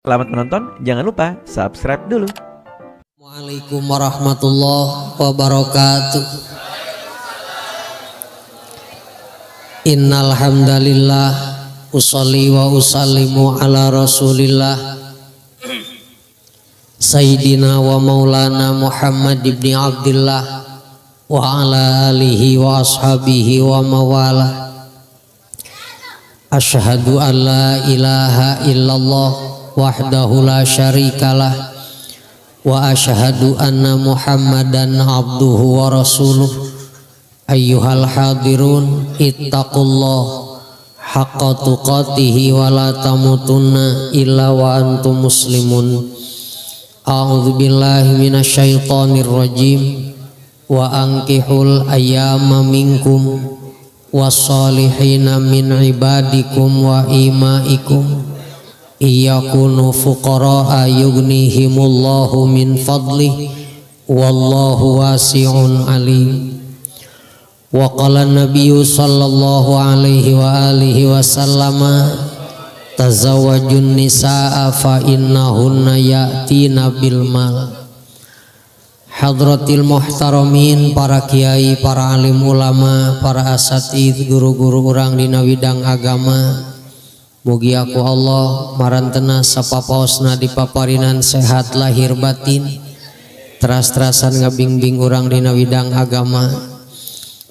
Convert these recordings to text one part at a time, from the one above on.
Selamat menonton, jangan lupa subscribe dulu. Assalamualaikum warahmatullahi wabarakatuh. Innal hamdalillah usolli wa usallimu ala Rasulillah Sayyidina wa maulana Muhammad ibni Abdillah wa ala alihi wa ashabihi wa mawala. Asyhadu an la ilaha illallah wahdahu la syarikalah wa asyhadu anna Muhammadan abduhu wa rasuluh. Ayyuhal hadirun ittaqullah haqqa tuqatihi wa la tamutunna illa wa antum muslimun. A'udzu billahi minasyaitonir rajim. Wa ankihul ayyama minkum wassalihina min ibadikum wa imaikum iyakunu fuqara'a yughnihimullahu min fadlih wallahu wasi'un alim. Wa qala nabiyyu sallallahu alaihi wa alihi wasallama tazawwajun nisaa fa innahunna ya'tina bil mal. Hadratil muhtaramin, para kiai, para alim ulama, para asatid, guru-guru urang dina widang agama. Mugi aku Allah marantena sapapaosna dipaparinan sehat lahir batin, teras-terasan ngabingbing urang dina widang agama.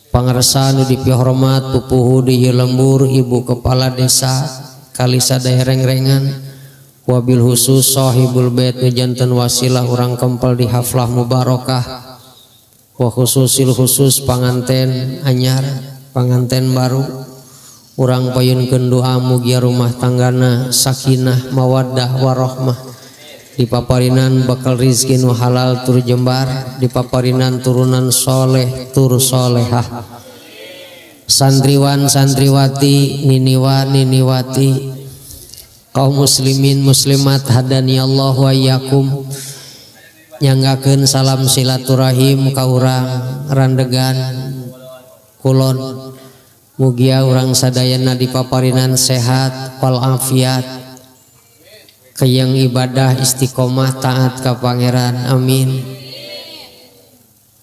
Pangersa nu dipihormat pupuhu di ieu lembur, ibu kepala desa kalisa daereng-rengan, wabil khusus sahibul bait nu janten wasilah urang kempel di haflah mubarakah, wa khususil khusus panganten anyar, panganten baru. Urang payunkeun doa mugia rumah tanggana sakinah mawaddah warahmah, dipaparinan bakal rizki nu halal tur jembar, dipaparinan turunan soleh tur solehah. Santriwan santriwati, niniwa niniwati, kaum muslimin muslimat hadani Allah wa iyyakum, nyanggakeun salam silaturahim ka urang randegan kulon. Mugia urang sadayana dipaparinan sehat wal afiat, keyeng ibadah istiqomah taat ka pangeran, amin.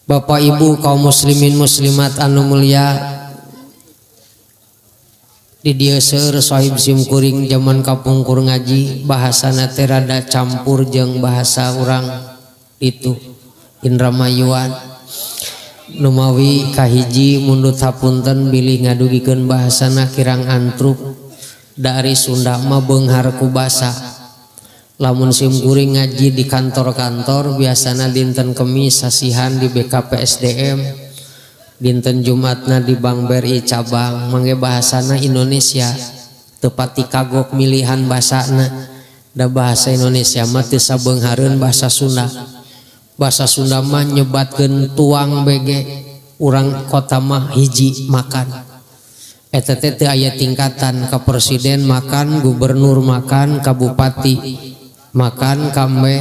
Bapak ibu kaum muslimin muslimat anu mulia, di dieu seueur sahib simkuring zaman kapungkur ngaji bahasana teh rada campur jeung bahasa urang itu Indramayuan. Numawi kahiji mundut hapunten bilih ngadugikeun bahasana kirang antrup, dari Sunda mah beunghar ku basa. Lamun simkuring ngaji di kantor-kantor biasana dinten Kemis sasihan di BKPSDM, dinten Jumatna di Bank BRI cabang, mangge bahasana Indonesia tepati kagok milihan basana. Da bahasa Indonesia mah teu sabeunghareun bahasa Sunda. Bahasa Sunda mah nyebatkeun tuang bege, urang kota mah hiji makan. Eta teh teu aya tingkatan, ka presiden makan, gubernur makan, ka bupati makan, kambe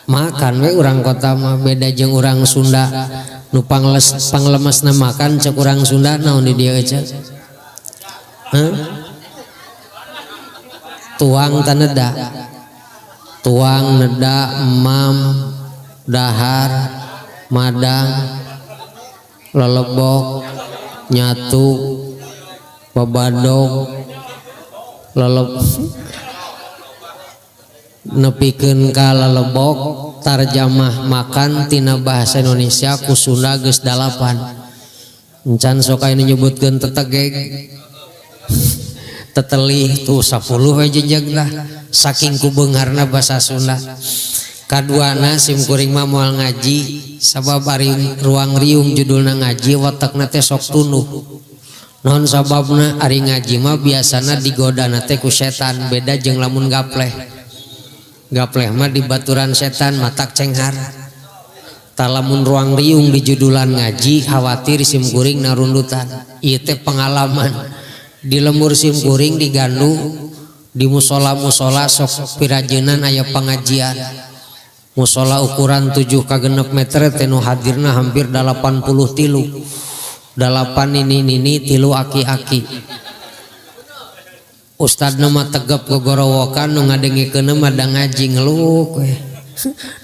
makan we urang kota mah. Beda jeung urang Sunda nu panglemesna makan, cek urang Sunda naon di dieu cek? Hah? Tuang taneda, tuang neda, emam, dahar, madang, lelebok, nyatu, babadog, leleb, nepikeun ka lelebok. Tarjamah makan tina bahasa Indonesia ku Sunda geus 8. Encan sok aya nyebutkeun tetegeg, tetelih tuh 10 we jejeg lah, saking ku beungharna bahasa Sunda. Kaduana simkuring mah moal ngaji sabab ari ruang riung judulna ngaji watakna teh sok tunduh. Naon sababna? Ari ngaji mah biasana digodana teh ku setan, beda jeung lamun gapleh. Gapleh mah di baturan setan matak cenghar. Talamun ruang riung di judulan ngaji khawatir simkuring narundutan. Ieu teh pengalaman di lembur simkuring di Gandu, di musola-musola sok pirajenan aya pengajian. Musola ukuran 7 ka 6 meter teh nu hadirna hampir 83. 8 nini-nini, 3 aki-aki. Ustad nu mah tegep gogorowokan nu ngadengikeun mah da ngaji ngeluk we.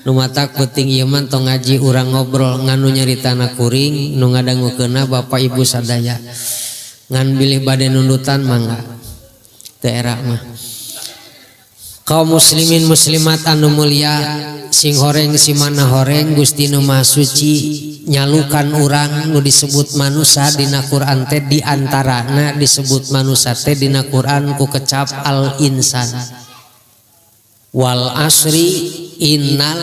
Nu matak penting ieu mah tong ngaji urang ngobrol ngan nu nyaritana kuring nu ngadangukeunna bapak ibu sadaya. Ngan bilih bade nundutan mangga. Teu era mah. Kaum muslimin muslimat anu mulia sing horeng simana horeng Gusti nu Maha Suci nyalukan urang nu disebut manusa dina Quran teh diantarana disebut manusa teh dina Quran ku kecap al insan. Wal asri innal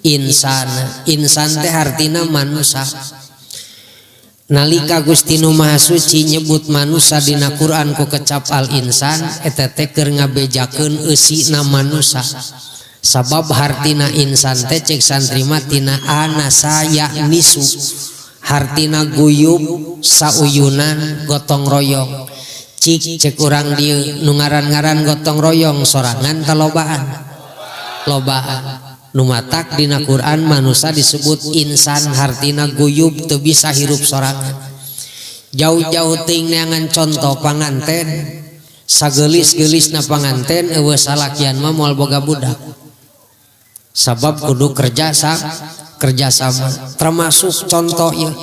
insana. Insan teh hartina manusa. Nalika Gusti nu Maha Suci nyebut manusa dina Quran ku kecap al insan eta teh keur ngabejakeun eusina manusa. Sabab hartina insan teh cek santri mah tina anasa yaknisu. Hartina guyub sauyunan gotong royong. Cik cek urang dieu nu ngaran-ngaran gotong royong sorangan talobaan. Lobaan. Nu matak dina Quran manusa disebut insan hartina guyub teu bisa hirup sorangan. Jauh-jauh teuing neangan contoh panganten sagelis-gelisna panganten eueuh salakian mah moal boga budak. Sabab kudu kerja sama. Termasuk contoh ieu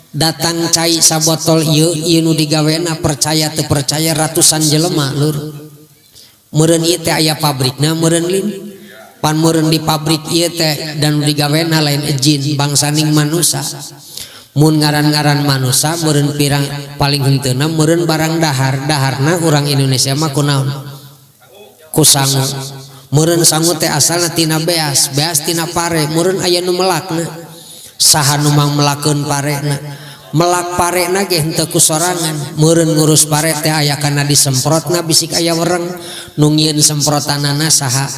datang cai sabotol ieu ieu nu digawena percaya teu percaya ratusan jelema lur. Meureun ieu teh aya pabrikna meureun lin. Pan meureun di pabrik ieu teh dan nu digawena lain ejin bangsaning manusa. Mun ngaran-ngaran manusa meureun pirang paling henteuna meureun barang dahar, daharna urang Indonesia mah kunaon? Ku sangu. Meureun sangu teh asalna tina beas, beas tina pare, meureun aya nu melakna. Saha nu mang melakeun parena? Melak parena ge henteu ku sorangan. Meureun ngurus pare teh aya kana disemprotna bisik aya wereng, nu ngieun semprotanana saha?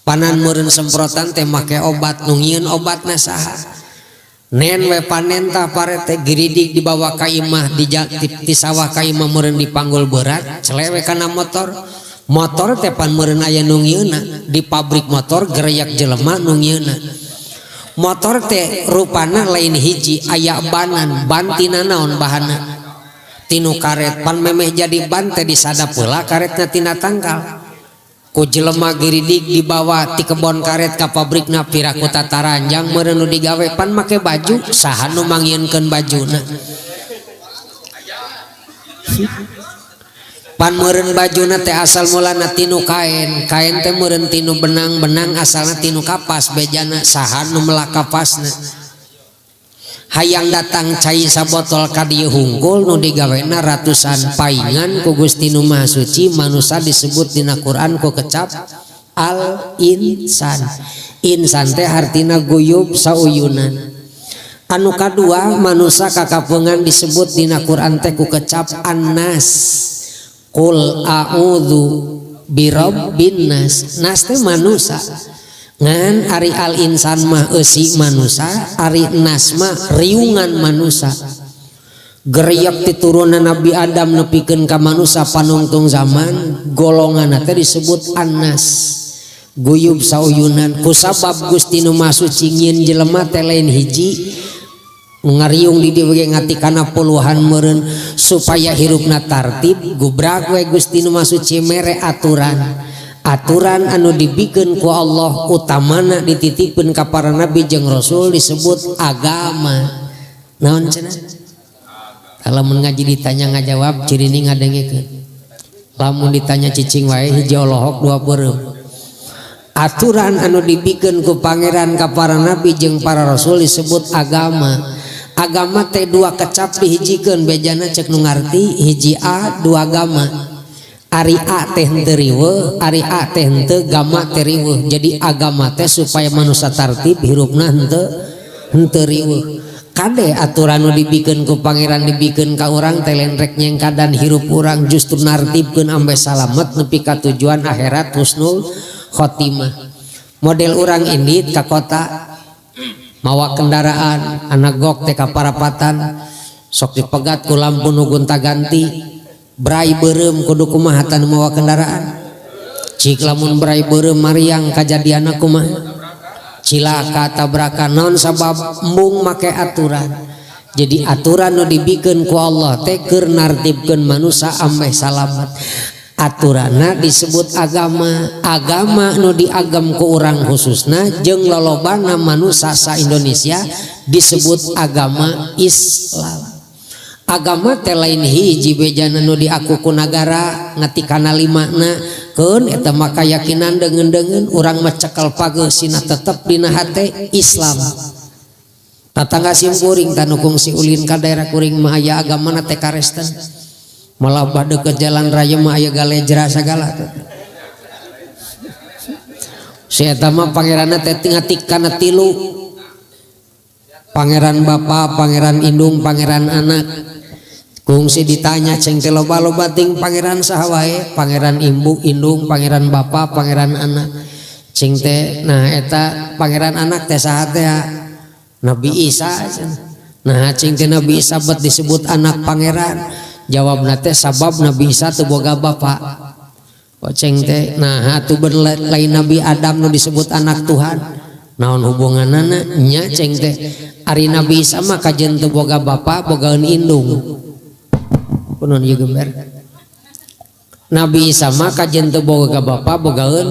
Panan meureun semprotan teh make obat, nu ngieun obatna saha? Nen we panen tah pare teh giridig dibawa ka imah, di sawah ka imah meureun dipanggul berat, celewe kana motor. Motor teh pan meureun aya nu ngieunna, di pabrik motor gereyak jelema nu ngieunna. Motor teh rupana lain hiji, aya banan, ban tina naon bahanna? Tinu karet, pan memeh jadi ban teh disadap heula karetna tina tangkal. Ku jelema giridig dibawa ti kebon karet ka pabrikna piraku tataranjang meureun nu digawe pan make baju, saha nu mangieunkeun bajuna? Pan meureun bajuna teh asal mulana tinu kain, kain teh meureun tinu benang, benang asalna tinu kapas bejana, saha nu melak kapasna? Hayang datang cai sabotol ka dieu hungkul nu digawena ratusan paingan ku Gusti nu Maha Suci manusa disebut dina Quran ku kecap al insan. Insan teh hartina guyub sauyunan. Anu kadua manusa kakapungan disebut dina Quran teh ku kecap annas. Qul a'udzu birabbin nas. Nas teh manusa. Ngan ari al insan mah eusi manusa, ari nas mah riungan manusa. Geriak titurunan Nabi Adam nepikeun ka manusa panungtung zaman, golonganna teh disebut annas. Guyub sauyunan kusabab Gusti nu Maha Suci nyieun jelema teh lain hiji ngariung di dieu ge ngatikana puluhan meureun supaya hirupna tartib gubrak we Gusti nu Maha Suci mere aturan. Aturan anu dibikeun ku Allah utamana dititipkeun ka para nabi jeung rasul disebut agama. Naon cenah? Lamun ngaji ditanya ngajawab cirini ngadengekeun. Lamun ditanya cicing wae hiji olohok dua beureum. Aturan anu dibikeun ku pangeran ka para nabi jeung para rasul disebut agama. Agama teh dua kecap dihijikeun bejana cek nu ngarti hiji A dua agama. Ari A teh henteu riweuh, ari A teh henteu gama teh riweuh. Jadi agama teh supaya manusia tartib hirupna henteu riweuh. Kade aturan nu dibikeun ku pangeran dibikeun ka urang teh lain rek nyengkadan hirup urang justru nartibkeun ambe salamet nepi ka tujuan akhirat husnul khotimah. Model urang indit ka kota mawa kendaraan anak gok teh ka parapatan sok dipegat ku lampu nu gonta-ganti brai beureum kudu kumaha tah nu mawa kendaraan. Cik lamun brai beureum mariang kajadianna kumaha? Cilaka tabrakan naon sabab embung make aturan. Jadi aturan nu dibikeun ku Allah teh keur nartibkeun manusa ameh salamet. Aturanna disebut agama. Agama nu diagem ku urang khususna jeung lolobana manusia sa Indonesia disebut agama Islam. Agama teh lain hiji bejana nu diaku ku nagara ngatikana limana keun eta mah kayakinan deungeun-deungeun urang mah cekel pageusina tetep dina hate Islam. Tatangga sim kuring tanu kungsi ulin ka daerah kuring mah aya agamana teh Karesten. Malah bah deukeut jalan raya mah aya galejra sagala. Si eta mah pangeranna teh ngatikana tilu. Pangeran bapa, pangeran indung, pangeran anak. Kungsi ditanya ceng teh loba-loba ting pangeran saha wae, pangeran imbu, indung, pangeran bapa, pangeran anak. Ceng teh nah eta pangeran anak teh saha teh? Nabi Isa. Nah ceng teh Nabi Isa bet disebut anak pangeran. Jawabna teh sabab Nabi Isa teu boga bapa. Oh ceng teh nah atuh lain Nabi Adam nu disebut anak Tuhan. Naon hubunganana nya ceng teh ari Nabi Isa mah kajen teu boga bapa bogaeun indung. Kunaon ieu gember? Nabi Isa mah kajen teu boga bapa bogaeun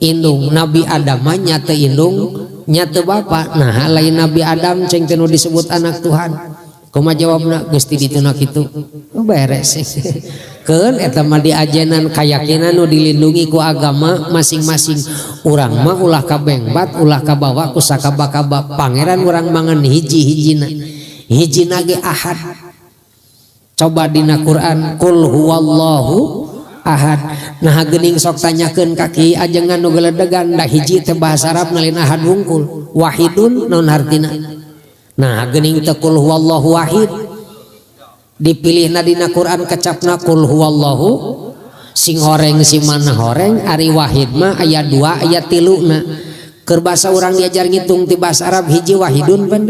indung. Nabi Adam mah nya teu indung nya teu bapa. Nah lain Nabi Adam ceng teh nu disebut anak Tuhan. Kumaha jawabna geus ti dituna kitu. Oh, beres. Keun eta mah diajenan kayakinan nu dilindungi ku agama masing-masing. Urang mah ulah kabengbat ulah kabawa ku sakaba-kaba. Pangeran urang mangan hiji-hijina. Hijina ge ahad. Coba dina Quran kul huwallahu ahad. Nah geuning sok tanyakeun ka kiai ajengan nu geledegan da hiji teh bahasa Arab lain ahad wungkul. Wahidun naon hartina? Nah geuning teh kul huwallahu wahid. Dipilihna dina Quran kecapna kul huwallahu sing horeng si mana horeng ari wahid mah aya 2 aya 3 na. Keur basa urang diajar ngitung ti bahasa Arab hiji wahidun pan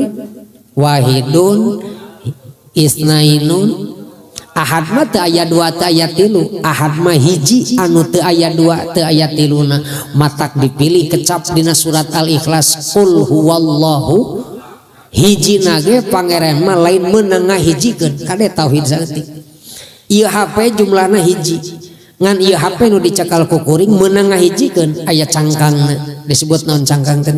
wahidun isnainun. Ahad mah teu aya 2 teu aya 3. Ahad mah hiji anu teu aya 2 teu aya 3 na. Matak dipilih kecap dina surat Al-Ikhlas kul huwallahu hiji nage pangeran mah lain meunang ngahijikeun kade tauhid saeutik. Ieu HP jumlahna hiji ngan ieu HP nu dicekal ku kuring meunang ngahijikeun aya cangkangna disebut naon cangkang teh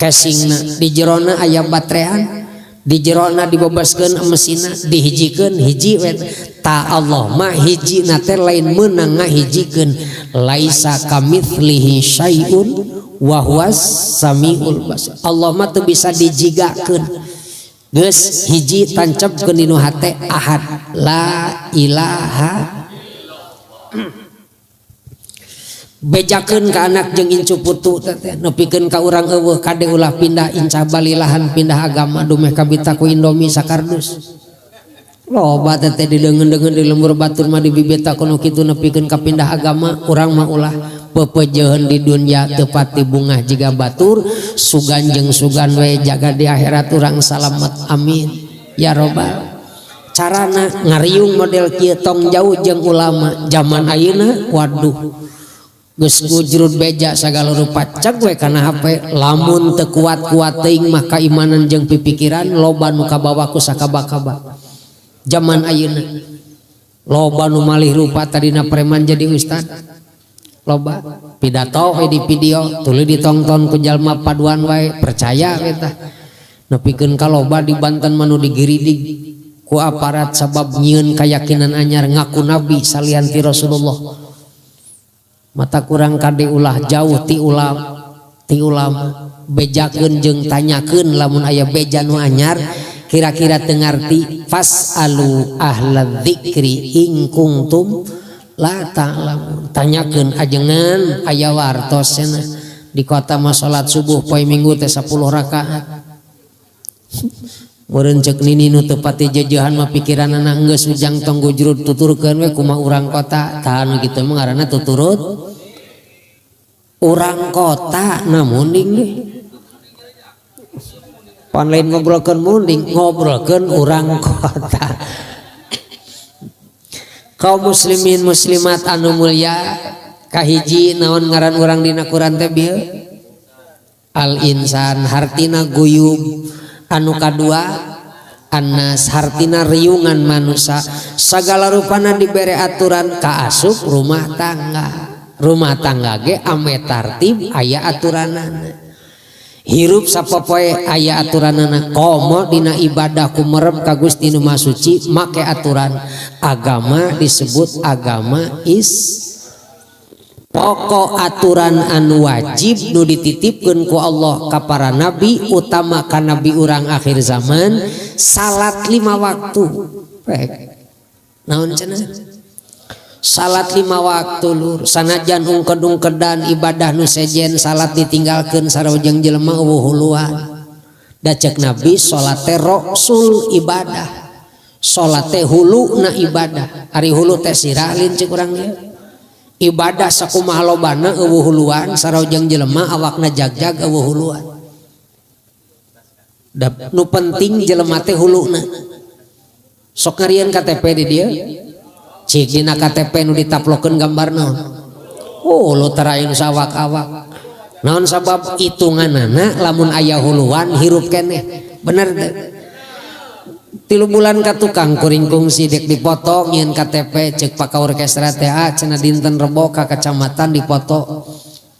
casingna di jerona aya baterean di jerona dibebaskeun mesinna dihijikeun hiji we. Ta Allah mah hiji na teh lain meunang ngahijikeun laisa kamitslihi syai'un wa huwas samiul basir. Allah mah teu bisa dijigakeun. Geus hiji tancapkeun dinu hate ahad la ilaha. Bejakeun ka anak jeung incu putu teh nepikeun ka urang eueuh kade ulah pindah incah balilahan pindah agama dumeh kabita ku Indomie sakardus. Loba teh dideungeun-deungeun di lembur batur mah dibibita kono kitu nepikeun ka pindah agama urang mah ulah pepejeun di dunya teu pati bungah jiga batur sugan jeung sugan we jaga di akhirat urang salamet amin ya robbal. Carana ngariung model kieu tong jauh jeung ulama zaman ayeuna waduh geus gujrud beja sagala rupa cek we kana HP lamun teu kuat-kuat teuing mah kaimanan jeung pipikiran loba nu kabawa ku sakaba-kaba. Zaman ayeuna loba nu malih rupa tadina preman jadi ustad loba pidato we di video tuluy ditongton ku jalma paduan wae percaya we tah nepikeun ka loba di Banten mah nu digiridig ku aparat sabab nyieun kayakinan anyar ngaku nabi salian ti Rasulullah. Mata kurang kade ulah jauh ti ulama bejakeun jeung tanyakeun lamun aya beja nu anyar kira-kira teu ngarti fasalu ahla dzikri in kuntum la ta'lamun. Tanyakeun ajengan aya wartos cenah di kota mah salat subuh poe Minggu teh 10 rakaat. Meureun ceuk nini nu teu pati jeujehan mah pikiranana geus ujang tong gujrud tuturkeun we kumaha urang kota. Tah nu kitu mah ngaranna tuturut urang kota na munding deh. Pan lain ngobrolkeun munding, ngobrolkeun urang kota. Kaum muslimin muslimat anu mulia kahiji naon ngaran urang dina Quran teh bieu? Al insan hartina guyub. Anu kadua Annas hartina riungan manusia sagala rupana dibere aturan kaasup rumah tangga. Rumah tangga ge ame tartib aya aturanana. Hirup sapopoe aya aturanana komo dina ibadah kumerem ka Gusti Nu Maha Suci make aturan. Agama disebut agama is pokok aturan anu wajib nu dititipkeun ku Allah ka para nabi utama ka nabi urang akhir zaman salat 5 waktu. Rek naon cenah? Salat 5 waktu lur sanajan ungked-ungkedan ibadah nu sejen salat ditinggalkeun sarojeng jelema eueuh huluan. Da cek nabi salat teh roksul ibadah. Salat teh huluna ibadah. Ari hulu teh sirah lin cek urang ieu. Ibadah sakumaha lobana eueuh huluan sarojeng jelema awakna jagjag eueuh huluan. Da nu penting jelema teh huluna. Sok ngarian KTP di dieu. Cik dina KTP nu ditaplokeun gambar naon? Oh, lo terain sawak-awak. Naon sabab hitunganana lamun aya huluan hirup keneh. Bener teu? 3 bulan ka tukang kuring kungsi dek dipoto nyieun KTP cek paka orkestra teh cenah dinten Rebo ka kecamatan dipoto.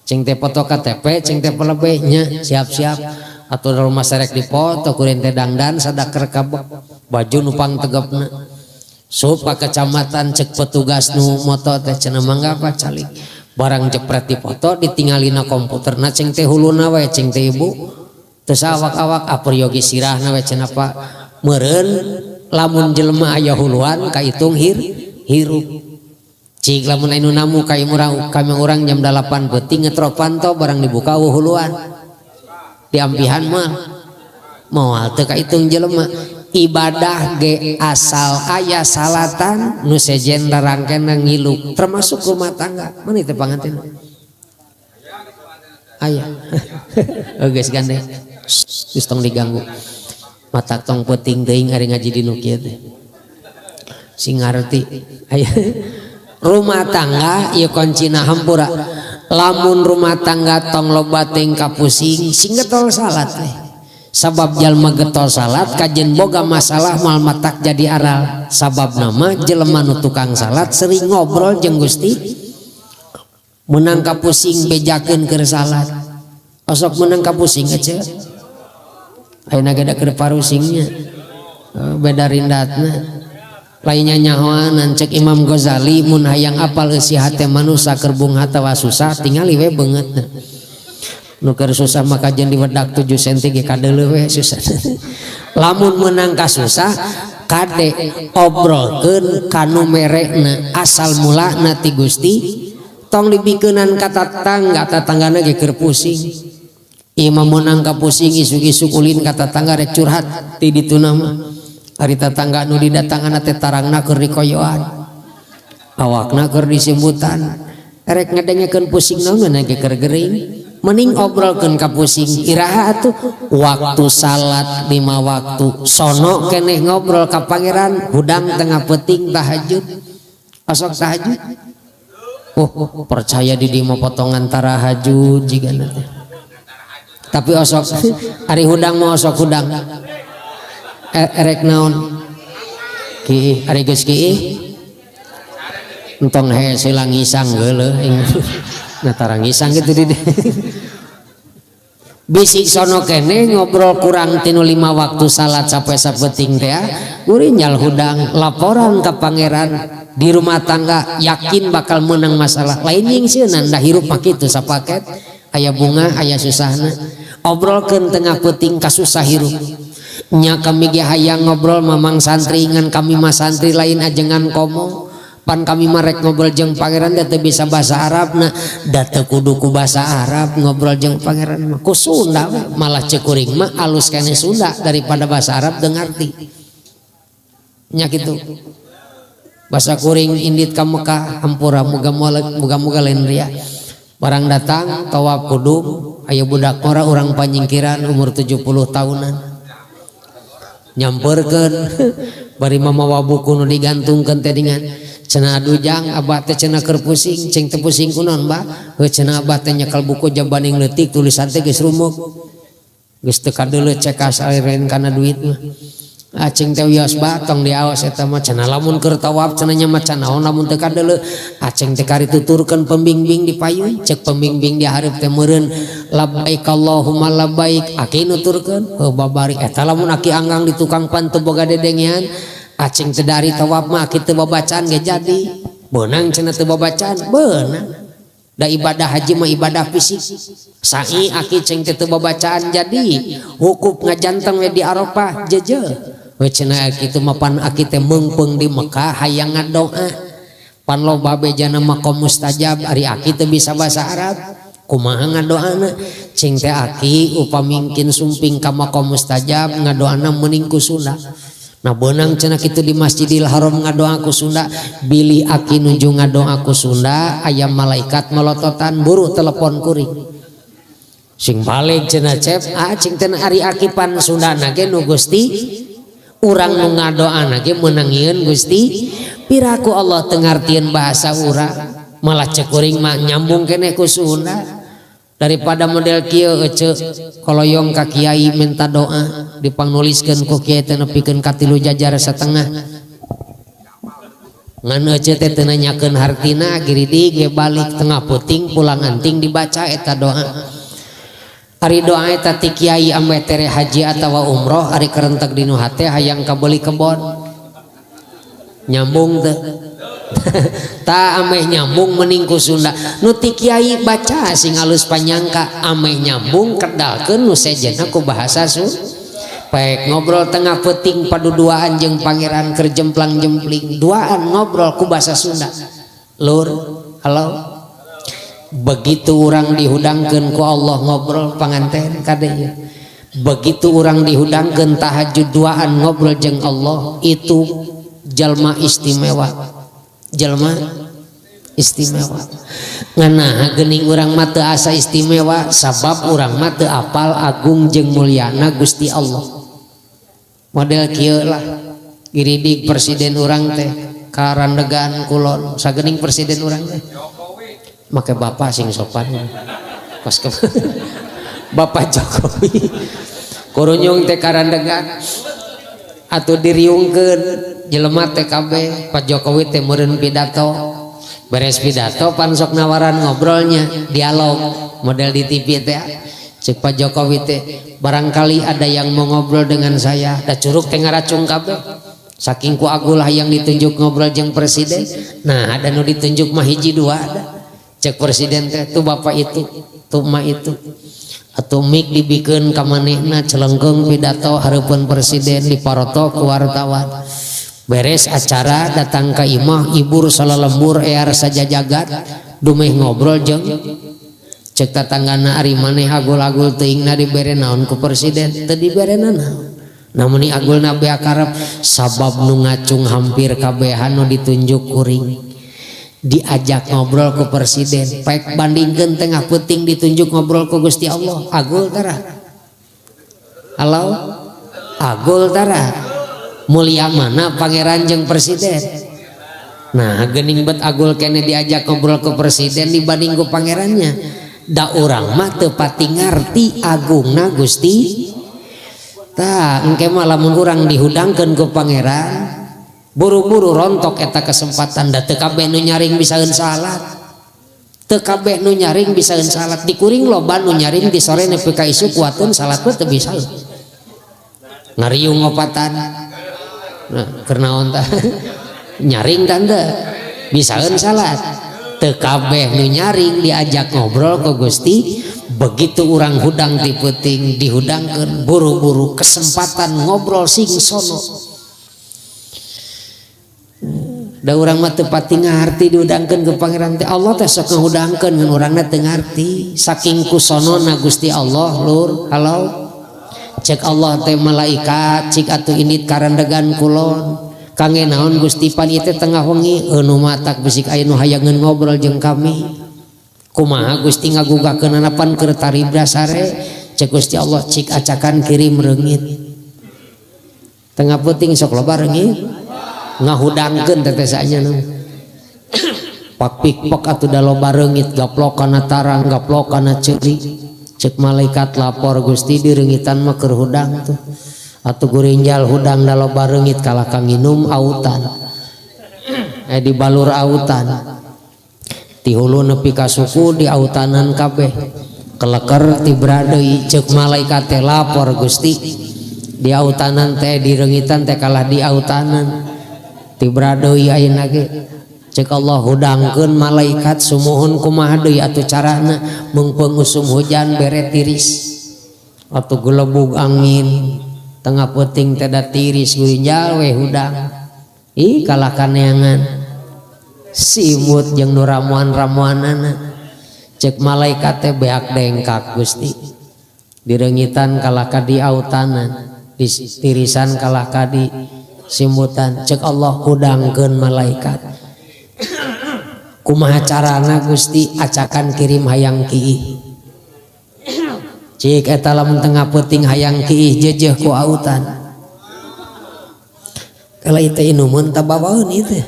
Cing teh foto KTP cing teh pelebeh nya siap-siap. Atuh rumah serek dipoto kuring teh dangdan sadaker kabeh baju nupang tegepna. Sup ka kecamatan cek petugas nu moto teh cenah mangga apa calik. Barang jepret dipoto ditinggalina komputerna cing teh huluna we cing teh ibu. Teu sawak-awak apriyogi sirahna we cenah Pak. Meureun lamun jelema aya huluan kaitung hirup. Cik lamun anu namu ka urang kami urang jam 8 peuting ngetrok panto barang dibuka eueuh huluan. Diampihan mah moal teu kaitung jelema. Ibadah ge asal aya salatan nu sejen rarangkena ngiluk termasuk rumah tangga. Mana teh panganten? Aya. Oh geus gande. Geus tong diganggu. Mata tong peuting teuing ari ngaji di nu kieu teh. Sing ngarti. Aya. Rumah tangga ieu kuncina hampura. Lamun rumah tangga tong loba teuing kapusing sing getol salat teh. Sabab jalma getol salat kajen boga masalah moal matak jadi aral. Sabab nama jelema nu tukang salat sering ngobrol jeung Gusti. Meunang kapusing bejakeun keur salat. Osok meunang kapusing aja. Ayeuna ge da keur parusingnya. Beda rindatna. Lainnya nyahoanan cek Imam Ghazali mun hayang apal eusi hate manusa keur bungah atawa susah tingali we beungeutna. Nu keur susah mah kajen diwedak 7 senti ge kadeuleu we susah. Lamun meunang kasusah kade obrolkeun ka nu merekna asal mulana ti Gusti tong dibikeunan ka tatangga tatanggana ge keur pusing. Ieu mah meunang kapusing isuk-isuk ulin ka tatangga rek curhat ti dituna mah. Ari tatangga nu didatangan teh tarangna keur dikoyoan. Awakna keur disimbutan. Rek ngadengekeun pusing naon ge keur gering. Mending obrolkeun ka pusing iraha atuh waktu salat 5 waktu sono keneh ngobrol ka pangeran hudang tengah peuting tahajud. Osok tahajud. Oh, percaya di dieu mah potongan tarahajud jigana teh. Tapi osok ari hudang mah osok hudang. Erek naon? Kiih ari geus kiih. Entong hese langisang geuleuh ing. Nah tara ngisang gitu di dieu. Bisik sono kene ngobrol kurang tinu 5 waktu salat sampai sapeting teh gurinyal hudang laporan ke pangeran di rumah tangga yakin bakal menang masalah lain nyingsieunan da hirup mah kitu sapaket aya bunga aya susahna obrolkeun tengah peuting kasusah hirup nya kami ge hayang ngobrol mamang santri ngan kami mah santri lain ajengan komo pan kami mah rek ngobrol jeung pangeran da teu bisa bahasa Arabna da teu kudu ku bahasa Arab ngobrol jeung pangeran mah ku Sunda we. Malah ceuk kuring mah alus keneh Sunda daripada bahasa Arab teu ngarti nya kitu bahasa kuring indit ka Mekah hampura muga-muga lain ria barang datang tawaf kudum aya budak ngora urang panyingkiran umur 70 tahunan nyamperkeun bari mamawa buku nu digantungkeun teh dengan cenah aduh jang abah teh cenah keur pusing cing teh pusing kunaon bah heuh cenah abah teh nyekel buku jabaning leutik tulisan teh geus rumuk geus teu kadeuleu cekas aliran kana duit mah Aceng teh wios batong diawas eta mah cenah lamun keur tawaf cenah nya maca naon lamun teu kadeuleu. Aceng teh kari tuturkeun pembimbing di payun, cek pembimbing di hareup teh meureun labbaik Allahumma labbaik, aki nuturkeun heuh babari eta lamun aki anggang di tukang pan teu boga dedengean. Aceng teh dari tawaf mah aki teu babacaan ge jadi. Beunang cenah teu babacaan, beunang. Da ibadah haji mah ibadah fisik. Sa'i aki ceng teh teu babacaan jadi. Wukuf ngajanteng we di Arafah jeje. We cenah kitu mah pan aki teh meungpeung di Mekah hayang ngadoa. Pan loba bejana maqam mustajab ari aki teu bisa bahasa Arab. Kumaha ngadoana? Cing teh aki upamingkin sumping ka maqam mustajab ngadoana meuning ku Sunda. Nah beunang cenah kitu di Masjidil Haram ngadoa ku Sunda, bilih aki nuju ngadoa ku Sunda aya malaikat melototan buru telepon kuring. Sing balik cenah cep, ah cing teh ari aki pan Sundana ge nu Gusti urang nu ngadoana ge meunangieun Gusti. Piraku Allah teu ngartieun bahasa urang, malah cek kuring mah nyambung keneh ku Sunda. Daripada model kieu ece koloyong ka kiai minta doa dipangnuliskeun ku kiai teh nepikeun ka 3 jajar setengah. Ngan ece teh teu nanyakeun hartina giridi ge balik tengah peuting pulang anting dibaca eta doa. Ari doa eta ti kiai ameh tere haji atawa umroh ari kerentek dinu hate hayang kabeuli kebon. Nyambung teu? Ta ameh nyambung mending ku Sunda. Nu ti kiai baca sing alus panyangka ameh nyambung kedalkeun nu sejenna ku bahasa Sunda. Pek ngobrol tengah peuting paduduaan jeung pangeran keur jemplang-jempling duaan ngobrol ku bahasa Sunda. Lur, halo. Begitu urang dihudangkeun ku Allah ngobrol panganten kade ieu. Begitu urang dihudangkeun tahajud duaan ngobrol jeung Allah itu jalma istimewa. Jalma istimewa. Nganaha geuning urang mah teu asa istimewa sabab urang mah teu apal agung jeung mulyana Gusti Allah. Model kieu lah giridig presiden urang teh ka Randegan Kulon sagening presiden urang teh. Make bapak sing sopan. Pas ke Bapak Jokowi kurunyung teh ka Randegan atuh diriungkeun jelema teh kabeh Pak Jokowi teh meureun pidato beres pidato pan sok nawaran ngobrolnya dialog model di TV teh cek Pak Jokowi teh barangkali ada yang mau ngobrol dengan saya da curug teh ngaracung kabeh saking ku agul hayang ditunjuk ngobrol jeung presiden. Nah ada nu ditunjuk mah hiji dua ada cek presiden teh tuh bapak itu tuh emak itu atuh mik dibikeun ka manehna celengkeung pidato hareupeun presiden diparoto ku wartawan beres acara datang ka imah ibur salalembur ear sajajagat dumeh ngobrol jeung cek tatanggana ari maneh agul-agul teuingna dibere naon ku presiden teu dibere naon namun agulna bea karep sabab nu ngacung hampir kabehan nu ditunjuk kuring diajak ngobrol ku presiden pek bandingkeun tengah peuting ditunjuk ngobrol ku Gusti Allah agul tara halo agul tara mulia mana pangeran jeung presiden. Nah geuning bet agul kene diajak ngobrol ku presiden dibanding ku pangerannya da urang mah teu pati ngarti agungna Gusti. Tah engke mah lamun urang dihudangkeun ku pangeran buru-buru rontok eta kesempatan da teu kabeh nu nyaring bisaeun salat teu kabeh nu nyaring bisaeun salat dikuring loba nu nyaring di sore nepi ka isuk kuateun salat mah teu bisaeun ngariung opatan. Nah keur naon tah nyaring tante bisaeun salat teu kabeh nu nyaring diajak ngobrol ku Gusti. Begitu urang hudang ti peuting dihudangkeun buru-buru kesempatan ngobrol sing sono. Da urang mah teu pati ngarti dihudangkeun ku pangeran teh Allah teh sok ngahudangkeun ngan urangna teu ngarti saking kusonona Gusti Allah. Lur halo cek Allah teh malaikat cik atuh indit karandegan kulon kangge naon Gusti pan ieu teh tengah wengi nu matak bisik aya nu hayangeun ngobrol jeung kami kumaha Gusti ngagugakeunana pan keur taribra sare cek Gusti Allah cik acakan kirim reungit tengah peuting sok loba reungit ngahudangkeun teh saanya nu pak pikpok atuh da loba reungit gaplok kana tarang gaplok kana ceuri cek malaikat lapor Gusti direungitan mah keur hudang tuh Atuh gurinjal hudang da loba reungit kalah ka nginum autan. Di balur autan. Ti hulu nepi ka suku di autanan kabeh. Keleker tibra deui ceuk malaikat teh lapor Gusti. Di autanan teh di reungitan teh kalah di autanan. Tibra deui ayeuna ge. Cek Allah hudangkeun malaikat sumuhun kumaha deui atuh carana meungpeung usum hujan bere tiris. Atuh gelebug angin tengah peuting teh da tiris gurinjal we hudang. Ih kalah kaneangan simut jeung nu ramuan-ramuanana. Cek malaikat teh beak dengkak Gusti. Direungitan kalah ka di autanan, ditirisan kalah ka di simutan. Cek Allah hudangkeun malaikat. Kumaha carana Gusti acakan kirim hayang kiih. Cik eta lamun tengah peuting hayang kiih jejeh ku autan. Kalau itu inumun tabawaeun ieu teh.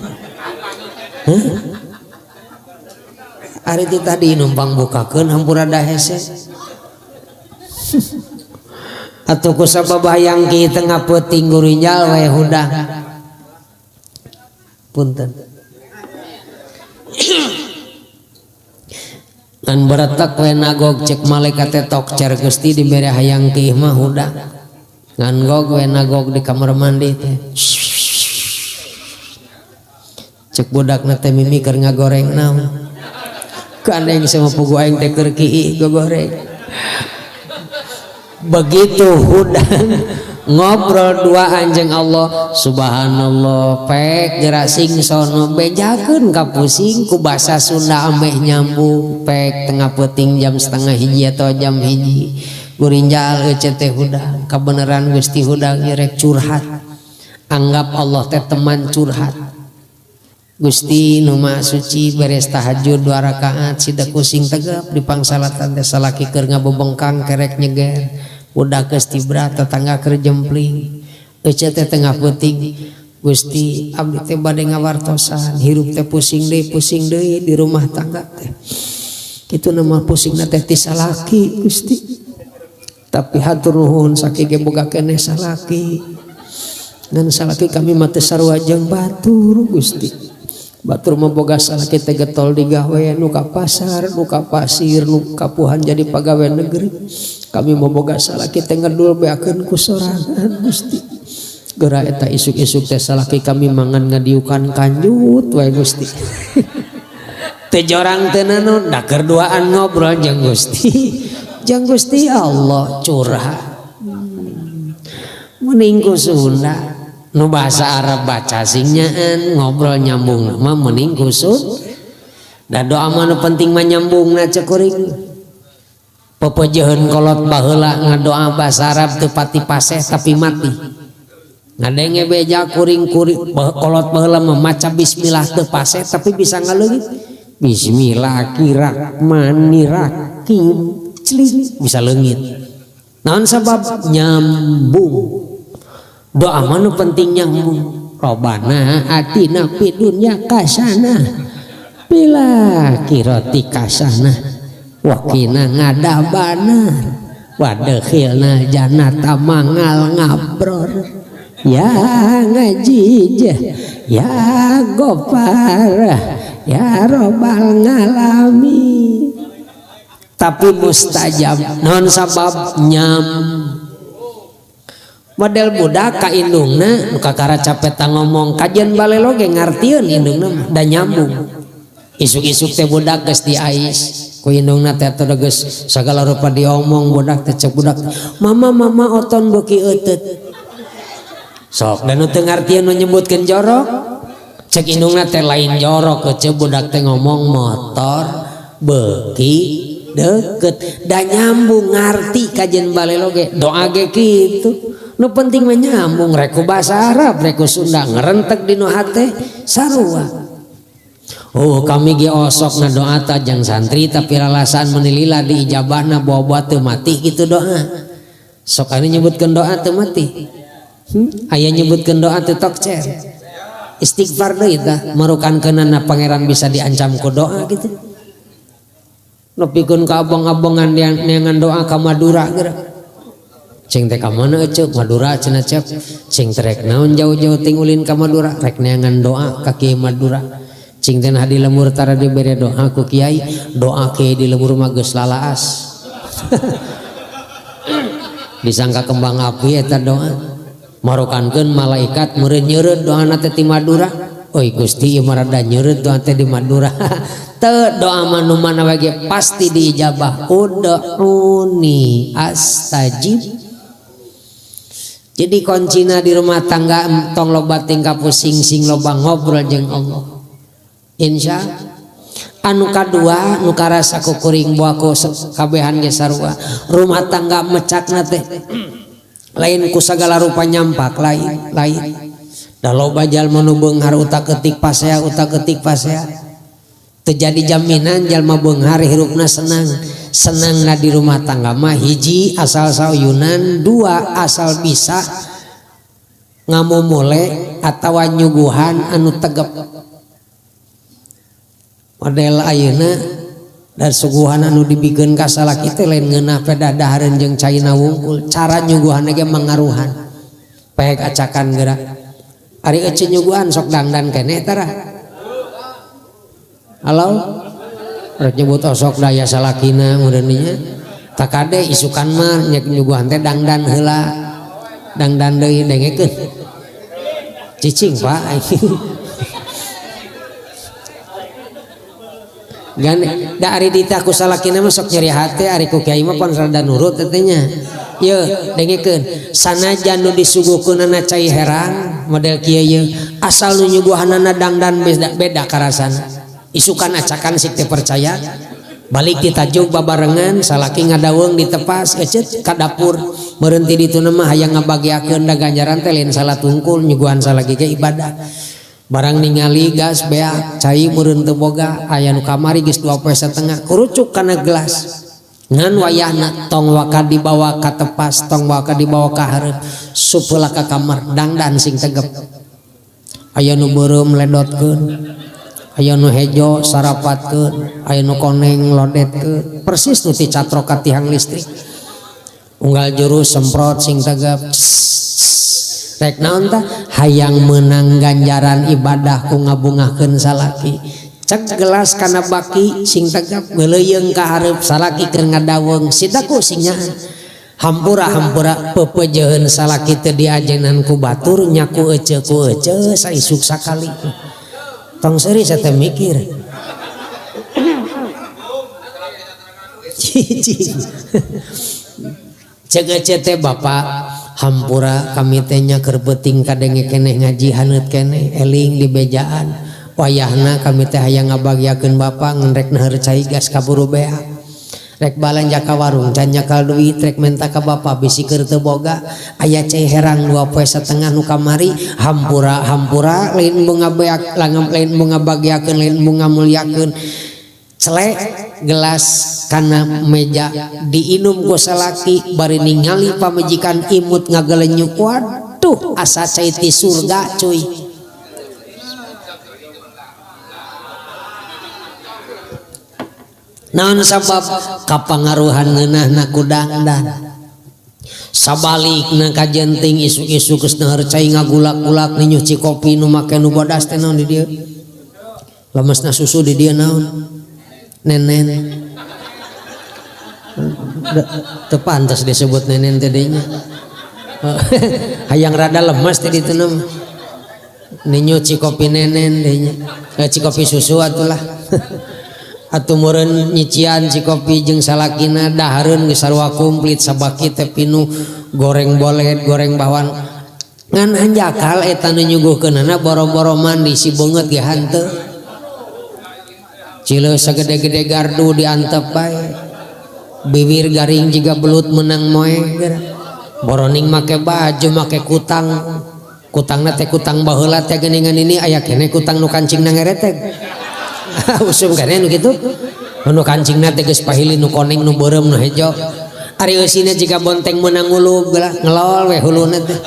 Hah? Ari ti tadi numpang bukakeun hampura da hese. Atuh ku sabab hayang kiih tengah peuting gurinjal we hudang. Punten. Ngan beretek we nagog cek malaikat teh tok cer Gusti dibere hayang kiih mah hudang. Ngan gog we nagog di kamar mandi teh. Cek budakna teh mimi keur ngagoreng naon. Gandeng sama pugu aing teh keur kiih gogoreng. Begitu hudang ngobrol dua anjing Allah subhanallah pek gerak sing sono bejakeun ka pusing ku basa Sunda ameh nyambung pek tengah peuting jam setengah hiji atau jam hiji gurinjal ece teh hudang kabeneran Gusti hudang rek curhat anggap Allah teh teman curhat Gusti nu Maha Suci beres tahajud 2 rakaat sida kusing tegap di pangsalatan teh salaki keur ngabebengkang kerek nyeger budak geus tibra tetangga keur jempling ece teh tengah peuting Gusti abdi teh bade ngawartosan hirup teh pusing deui di rumah tangga teh kitu nama pusingna teh ti salaki Gusti tapi hatur nuhun sakieu ge boga keneh salaki ngan salaki kami mah teu sarua jeung batur Gusti batur mah boga salaki teh getol digawe nu ka pasar nu ka pasir nu kapuhan jadi pagawe negeri kami mah boga salaki teh ngedul beakeun ku sorangan Gusti geura eta isuk-isuk teh salaki kami mangan ngadiukan kanjut wae Gusti teu jorang teu naon da keur duaan ngobrol jeung Gusti Allah curhat mending ku Sunda nu bahasa Arab baca sing nyaan ngobrol nyambung mah mending kusut da doa mah nu penting mah nyambungna cek kuring pepejeun kolot baheula ngadoa bahasa Arab teu pati paseh tapi mati ngadenge beja kuring kuring kolot baheula mah maca bismillah teu paseh tapi bisa ngaleungit bismillahirrahmanirrahim cling bisa leungit naon sabab nyambung doa mah nu penting nyambung robana atina fid dunya kasanah fil akhirati kasanah wa qina ngadabanar wa adkhilna jannata mangal ngabror ya ngajij ya gofar ya robbal ngalamin tapi mustajab naon sabab nyambung model budak ka indungna nu kakara capeta ngomong kajian balelo ge ngartieun indungna mah da nyambung isuk-isuk teh budak geus diais ku indungna teh atuh geus sagala rupa diomong budak teh cek budak mama mama oton beuki euteut sok da nu teu ngartieun nu nyebutkeun jorok cek indungna teh lain jorok cek budak teh ngomong motor beuki deket da nyambung ngarti kajian balelo ge doa ge kitu nu penting mah nyambung rek ku bahasa Arab rek ku Sunda ngerentek di nu hate sarua. Oh kami ge osok ngadoa ta jang santri tapi lalasan menilila diijabahna bawa-bawa teu mati gitu doa. Sok anu nyebutkeun doa teu mati. Aya nyebutkeun doa teu tokcer. Istighfar deui tah marukankeunana pangeran bisa diancam ku doa gitu. Nepikeun ka abang-abangan neangan doa ka Madura geura. Cing teh ka mana eceu Madura cenah cep. Cing teh rek naon jauh-jauh ting ulin ka Madura rek neangan doa ka Kiai Madura. Cing teh nah di lemur tara dibere doa ku kiai, doa kiai di lemur mah geus lalaas. Disangka kembang api eta doa. Marokankeun malaikat meureun nyeureut doana teh ti Madura. Oi Gusti ieu mah rada nyeureut doa teh di Madura. Teu doa mah nu mana we ge pasti diijabah. Ud'uni astajib. Jadi kuncina di rumah tangga tong loba tingkah pusing sing loba ngobrol jeung Allah. Insya anu kadua nu karasa ku kuring boa ku kabehan ge sarua. Rumah tangga mecakna teh lain ku sagala rupa nyampak lain lain. Da loba jalma nu beunghar utak ketik pasea utak ketik pasea. Teu jadi jaminan jalma beunghar hirupna senang. Senangna di rumah tangga mah hiji asal sauyunan, dua asal bisa ngamumule atawa nyuguhan anu tegep. Model ayeuna dan suguhan anu dibikeun ka salaki teh lain ngeunah peda dahareun jeung caina wungkul, cara nyuguhan ge mangaruhan. Pek acakan geura. Ari euceun nyuguhan sok dangdan keneh tara. Halo? Rek nyebut osok daya salakina meureun nya. Takade isukan mah nyek nyuguhan teh dangdan heula. Dangdan deui dengekeun. Cicing Pak. Gan da ari ditah ku salakina mah sok nyeri hate ari ku kiai mah pan rada nurut teh nya. Yeuh dengekeun sanajan nu disuguhkeunana cai herang model kieu yeuh asal nu nyuguhanana dangdan beda karasana. Isukan acakan sik teh percaya balik ti tajuk babarengan salaki ngadaweung ditepas eceut ka dapur meureun ti dituna mah hayang ngabagiakeun da ganjaran teh lain salat tungkul nyuguhan salaki ge ibadah. Barang ningali gas beak cai meureun teu boga aya nu kamari geus 2 poe satengah kurucuk kana gelas ngan wayahna tong waka dibawa ka tepas tong waka dibawa ka hareup supeula ka kamar dangdan sing tegep aya nu beureum ledotkeun aya nu hejo sarapatkeun aya nu koneng lodetkeun persis nu ti catrok ka tihang listrik unggal jurus semprot sing tegep. Rek naon tah hayang meunang ganjaran ibadah ku ngabungahkeun salaki cek gelas kana baki sing tegap geuleuyeung ka hareup salaki keur ngadaweung sidaku sing nyaan hampura hampura pepejeun salaki teu diajenan ku batur nya ku eceu saisuk sakali tong seuri saya teh mikir cicing cek eceu teh bapak hampura kami teh nya keur peuting kadenge keneh ngaji haneut keneh eling di bejaan wayahna kami teh hayang ngabagiakeun bapa ngan rek naheur cai gas kaburu beak rek balanja ka warung can nyakal duit rek menta ka bapa bisi keur teu boga aya cai herang 2 poe satengah nu kamari hampura hampura lain bunga beak lain bunga bagiakeun lain bunga mulyakeun celek gelas kana meja diinum ku salaki bari ningali pamajikan imut ngagelenyuk waduh asa cai ti surga cuy. Naon sabab kapangaruhan ngeunahna ku dangdan sabalikna kajenting isuk-isuk geus naheur cai ngagulak-gulak ninyuh kopi nu make nu bodas teh naon di dieu lemesna susu di dieu naon nenen teu pantes disebut nenen teh nya hayang rada lemes teh ditu mah ninyu cikopi nenen deui nya cikopi susu atulah atuh meureun nyician cikopi jeung salakina dahareun geus sarua komplit sabaki teh pinu goreng boled goreng bawang ngan hanjakal eta nu nyuguhkeunana boro-boro mandi si beungeut ge hanteu Cile segede-gede gardu diantep bae bibir garing jiga belut menang moe boroning make baju make kutang kutangna teh kutang baheula teh geuningan ini aya keneh kutang nu kancingna ngereteg usum keneh nu kitu nu kancingna teh geus pahili nu koneng nu beureum nu hejo ari eusina jiga bonteng meunang ngulub gelah ngelol we huluna teh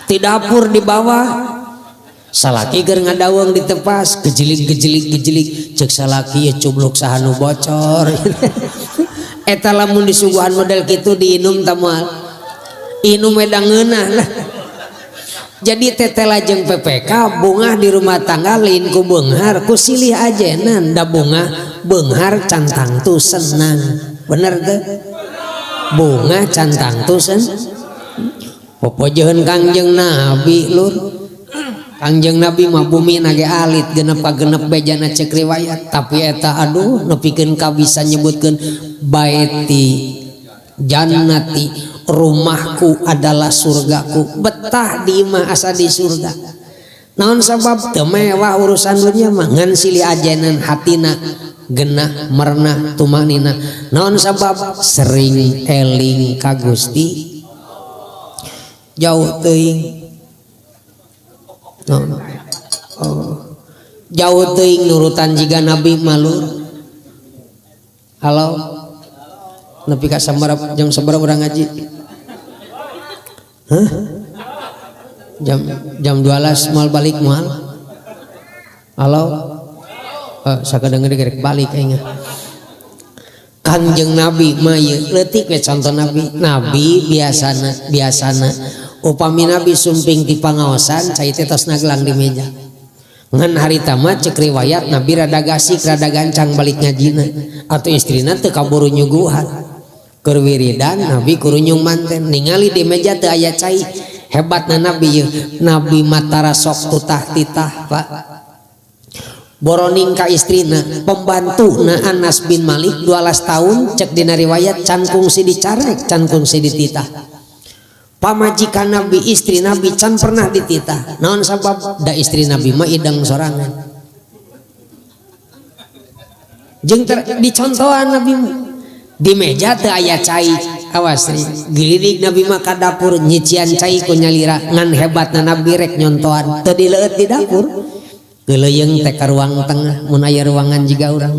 ti dapur di bawah salaki keur ngadaweung ditepas gejelik gejelik gejelik cek salaki ye cubluk saha nu bocor. Eta lamun disuguhan model kitu diinum ta moal? Inum edang ngeunah lah. Jadi tetela jeung PPK bungah di rumah tangga lain ku beunghar, ku silih ajenan da bungah beunghar can tangtu senang. Bener teu? Bungah can tangtu sen. Popojeun Kangjeng Nabi lur. Kangjeng Nabi mah bumi nage alit genep ka genep bejana cek riwayat, tapi eta aduh nepikeun ka bisa nyebutkeun baiti jannati, rumahku adalah surgaku, betah di imah asa di surga. Naon sabab teu mewah urusan dunia mah ngan silih ajenan hatina genah merenah tumanina. Naon sabab sering eling ka Gusti jauh teuing. No, no. Oh. Jauh teuing nurutan jiga Nabi malur. Halo. Nepi ka sabaraha jam sabaraha urang ngaji? Hah? Jam jam 12 moal balik moal? Halo. Sakedeung gerek balik aing. Kangjeng Nabi mah ieu leutik we contoh Nabi. Nabi biasana biasana upami Nabi sumping ti pangaosan cai teh tos naglang di meja. Ngan harita mah cek riwayat Nabi rada gasik rada gancang balik ngajina atau istrina teu kaburu nyuguhan. Keur wiridan Nabi kurunyung manten ningali di meja teu aya cai. Hebatna Nabi ieu, Nabi matara sok tutah titah Pak. Boroning ka istrina pembantuna Anas bin Malik 12 tahun cek dina riwayat can kungsi dicarek can kungsi dititah. Pamajikan Nabi istri Nabi can pernah dititah. Naon sabab da istri Nabi mah idang sorangan. Jeung dicontohan Nabi mah di meja teu aya cai awas gilirig Nabi mah ka dapur nyician cai ku nyalira ngan hebatna Nabi rek nyontohan teu dileueut di dapur. Geuleuyeung teh ka ruang tengah mun aya ruangan jiga urang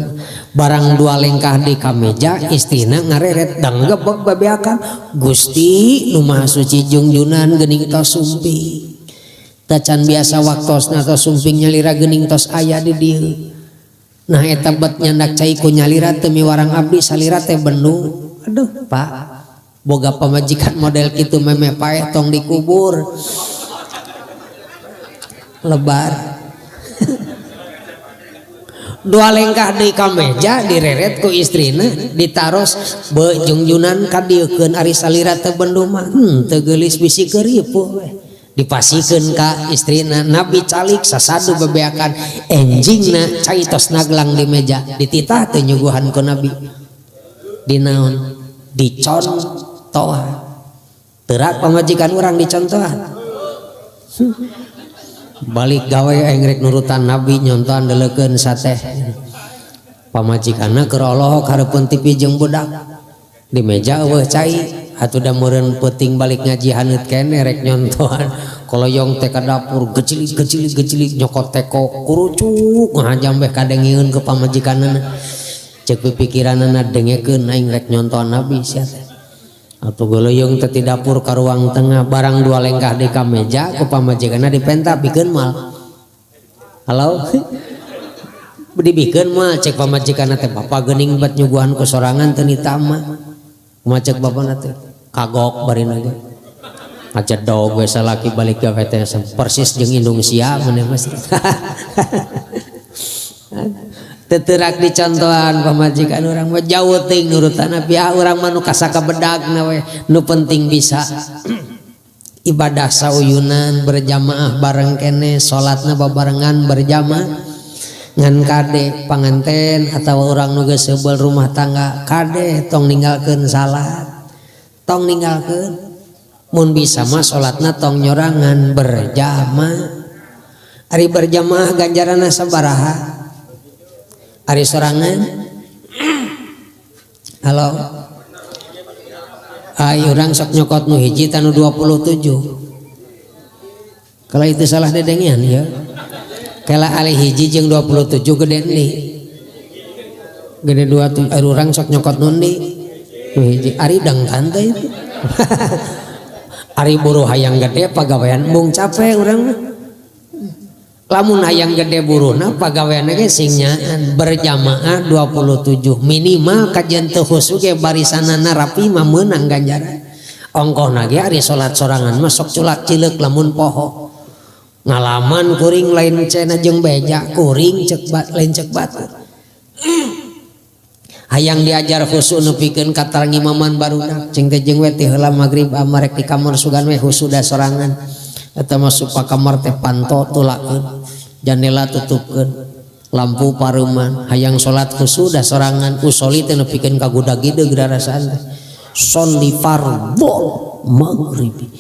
barang dua lengkah di ka meja istrina ngareret dang gebeg babeakan Gusti nu Maha Suci jungjunan geuning tos sumping tacan biasa waktosna tos sumping nyalira geuning tos aya di dieu. Nah eta bet nyandak cai ku nyalira teu miwarang abdi salira teh bendu. Aduh Pak boga pamajikan model kitu meme paeh tong dikubur lebar. Dua lengkah di ka meja direret ku istrina ditaros be jungjunan kadieukeun ari salira teu bendu mah teu geulis bisi keuripuh we. Dipasikeun ka istrina Nabi calik sasadu bebeakan enjingna cai tos naglang di meja dititah teu nyuguhan ku Nabi dinaon dicontohan terak pamajikan urang dicontohan. Balik gawe aing rek nurutan Nabi nyontohan deleukeun sateh pamajikanna keur olohok hareupeun TV jeung budak di meja eueuh cai atuh da meureun peuting balik ngaji haneut keneh rek nyontohan koloyong teh ka dapur gecilik gecilik gecilik nyokot teko kurucuk ngahajam beh kadengeun ke pamajikanna cek pipikiranna dengekeun aing rek nyontohan Nabi sia teh. Atuh geuleuyung teh ti dapur ka ruang tengah barang dua lengkah di ka meja ku pamajikanna dipenta bikeun moal. Halo. Dibikeun moal cek pamajikanna teh bapa geuning bet nyuguhan ku sorangan teu nitama. Kumaha cek bapana teh kagok barina ge. Ngajedog we salaki balik gawe teh persis jeung indung sia maneh mah. Teterak dicontohan pamajikan urang mah jauh teuing nurutan Nabi ah urang mah nu kasaka bedagna we nu penting bisa ibadah sauyunan berjamaah bareng kene salatna babarengan berjamaah ngan kade panganten atawa urang nu geus seubel rumah tangga kade tong ninggalkeun salat tong ninggalkeun mun bisa mah salatna tong nyorangan berjamaah ari berjamaah ganjaranna sabaraha ari sorangan. Halo. Ai urang sok nyokot nu hiji tanu 27. Kalau itu salah dedengian ya. Kala ali hiji jeung 27 gede nih. Gede dua tu ari urang sok nyokot nu ndi? Nu hiji ari dang tante itu. Ari buruh hayang gede pagawean mung capek urang mah. Lamun hayang gede buruhna pagaweanna ge sing nyaan berjamaah 27 minimal kajian teu khusyuk ge barisanana rapi mah meunang ganjaran. Ongkohna ge ari salat sorangan mah sok culak cileuk lamun poho. Ngalaman kuring lain cenah jeung beja kuring cek lain cek batur. Hayang diajar khusyuk nepikeun ka tarang imaman barudak cing teh jeung we ti heula magrib amarek di kamar sugan we khusyuk da sorangan. Eta masuk ka kamar teh panto tulakeun jandela tutupkeun lampu paruman hayang salat khusyuk da sorangan usoli teh nepikeun ka gudag-gideug rarasaan teh sholli fardhu maghribi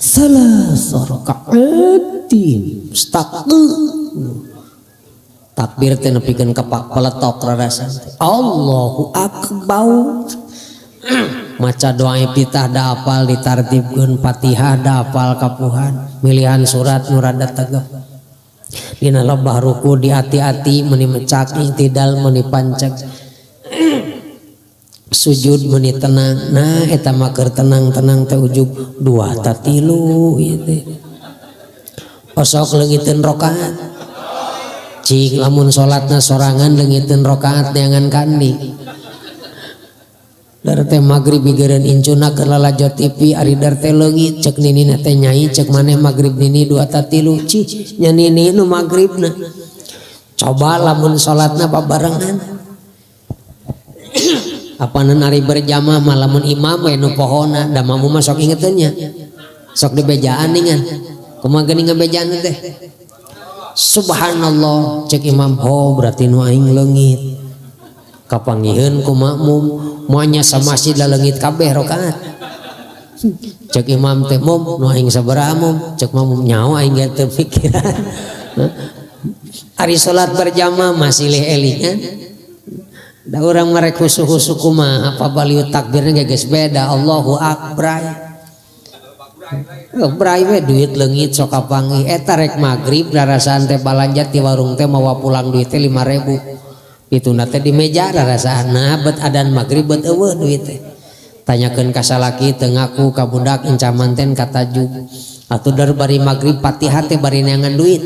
salasa rakaatin mustaqim takbir teh nepikeun ka peletok rarasaan teh Allahu akbar maca doa iftitah da apal ditartibkeun Fatihah da apal kapuhan milihan surat nu rada tegep dina lebah ruku diati-ati meuni mecak i'tidal meuni panceg sujud meuni tenang nah eta mah keur tenang-tenang teh ujug dua ta tilu ieu teh osok leungiteun rakaat cing lamun salatna sorangan leungiteun rakaat neangan kandi dar teh magrib bigeureun incuna keur lalajo TV ari dar teh leungit cek ninina teh nyai cek maneh magrib nini dua ta tilu cih nya nini nu magribna coba lamun salatna babarengan apanan ari berjamaah mah lamun imam we nu pohona da makmum mah sok ingeteun nya sok dibejaan ningan kumaha geuning ngabejaan teh subhanallah cek imam ho berarti nu aing leungit kapangiheun ku makmum moanya samasjid laleungit kabeh rakaat cek imam teh mum nu aing sabaraha mum cek makmum nyaho aing ge teu pikiran ari salat berjamaah masih lih elingan da urang marek husu-husu kumaha apa balieu takbirna ge geus beda Allahu akbar bray we duit leungit sok kapanggih eta rek magrib rarasaan teh balanja ti warung teh mawa pulang duit teh 5000 ditunda teh di meja rarasaan nah bet adan magrib bet eueuh duit teh tanyakeun ka salaki teu ngaku ka budak incaman ten ka tajug atuh dar bari magrib Fatihah teh bari neangan duit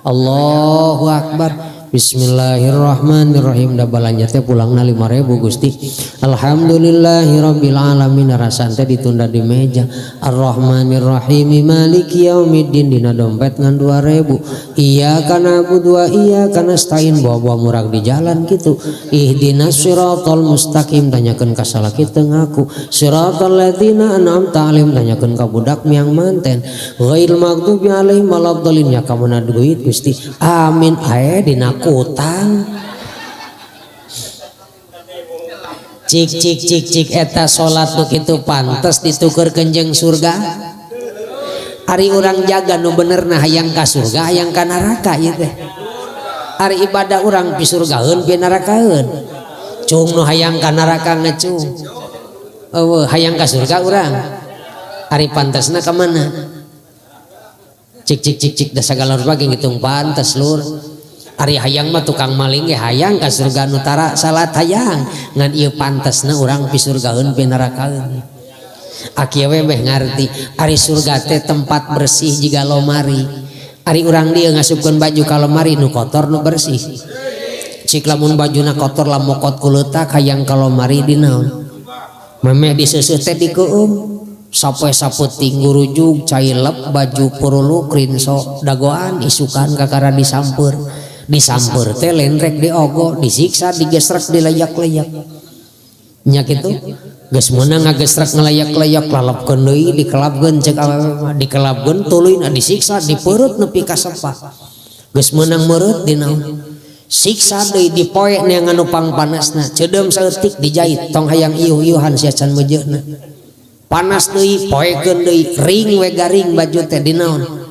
Allahu akbar Bismillahirrahmanirrahim da balanja teh pulangna 5000 Gusti Alhamdulillahirabbil alamin rarasaan teh ditunda di meja Arrahmanirrahim maliki yaumiddin dina dompet ngan 2000 iyyaka na'budu wa iyyaka nasta'in bawa-bawa murag di jalan kitu ihdinas siratal mustaqim tanyakeun ka salaki teu ngaku siratal ladzina an'amta alaihim tanyakeun ka budak miang manten ghairil maghdubi alaihim waladdallin nya ka mana duit Gusti amin ae dina kutang cik cik cik cik eta salat nu kitu pantes ditukerkeun jeung surga ari urang jaga nu benerna hayang ka surga hayang ka neraka ieu teh ari ibadah urang pi surgaeun pi nerakaeun cung nu hayang ka neraka ngecung eueuh hayang ka surga urang ari pantesna ka mana cik cik cik cik da sagala rupa ge ngitung pantes lur ari hayang mah tukang maling ge hayang ka surga nu tara salat hayang ngan ieu pantesna urang pi surgaeun pi nerakaeun aki we meh ngarti ari surga teh tempat bersih jiga lomari ari urang dieu ngasupkeun baju ka lomari nu kotor nu bersih cik lamun bajuna kotor lamokot ku leutak hayang ka lomari dinaon memeh diseuseut teh dikeum sapoe saputing gurujug cai lep baju puruluk rinso dagoan isukan kakara disampeur disampeur teh lendrek diogo disiksa digesrek dilayak-layak nya kitu geus meunang ngagesrek ngalayak-layak lalapkeun deui dikelapkeun cek awewe mah dikelapkeun tuluy disiksa dipeurut nepi ka sepa geus meunang meureut dinaon siksa deui dipoe neangan nu pangpanasna ceudeum saeutik dijait tong hayang iuh-iuhan sia can meujeuhna panas deui poekeun deui ring we garing baju teh dinaon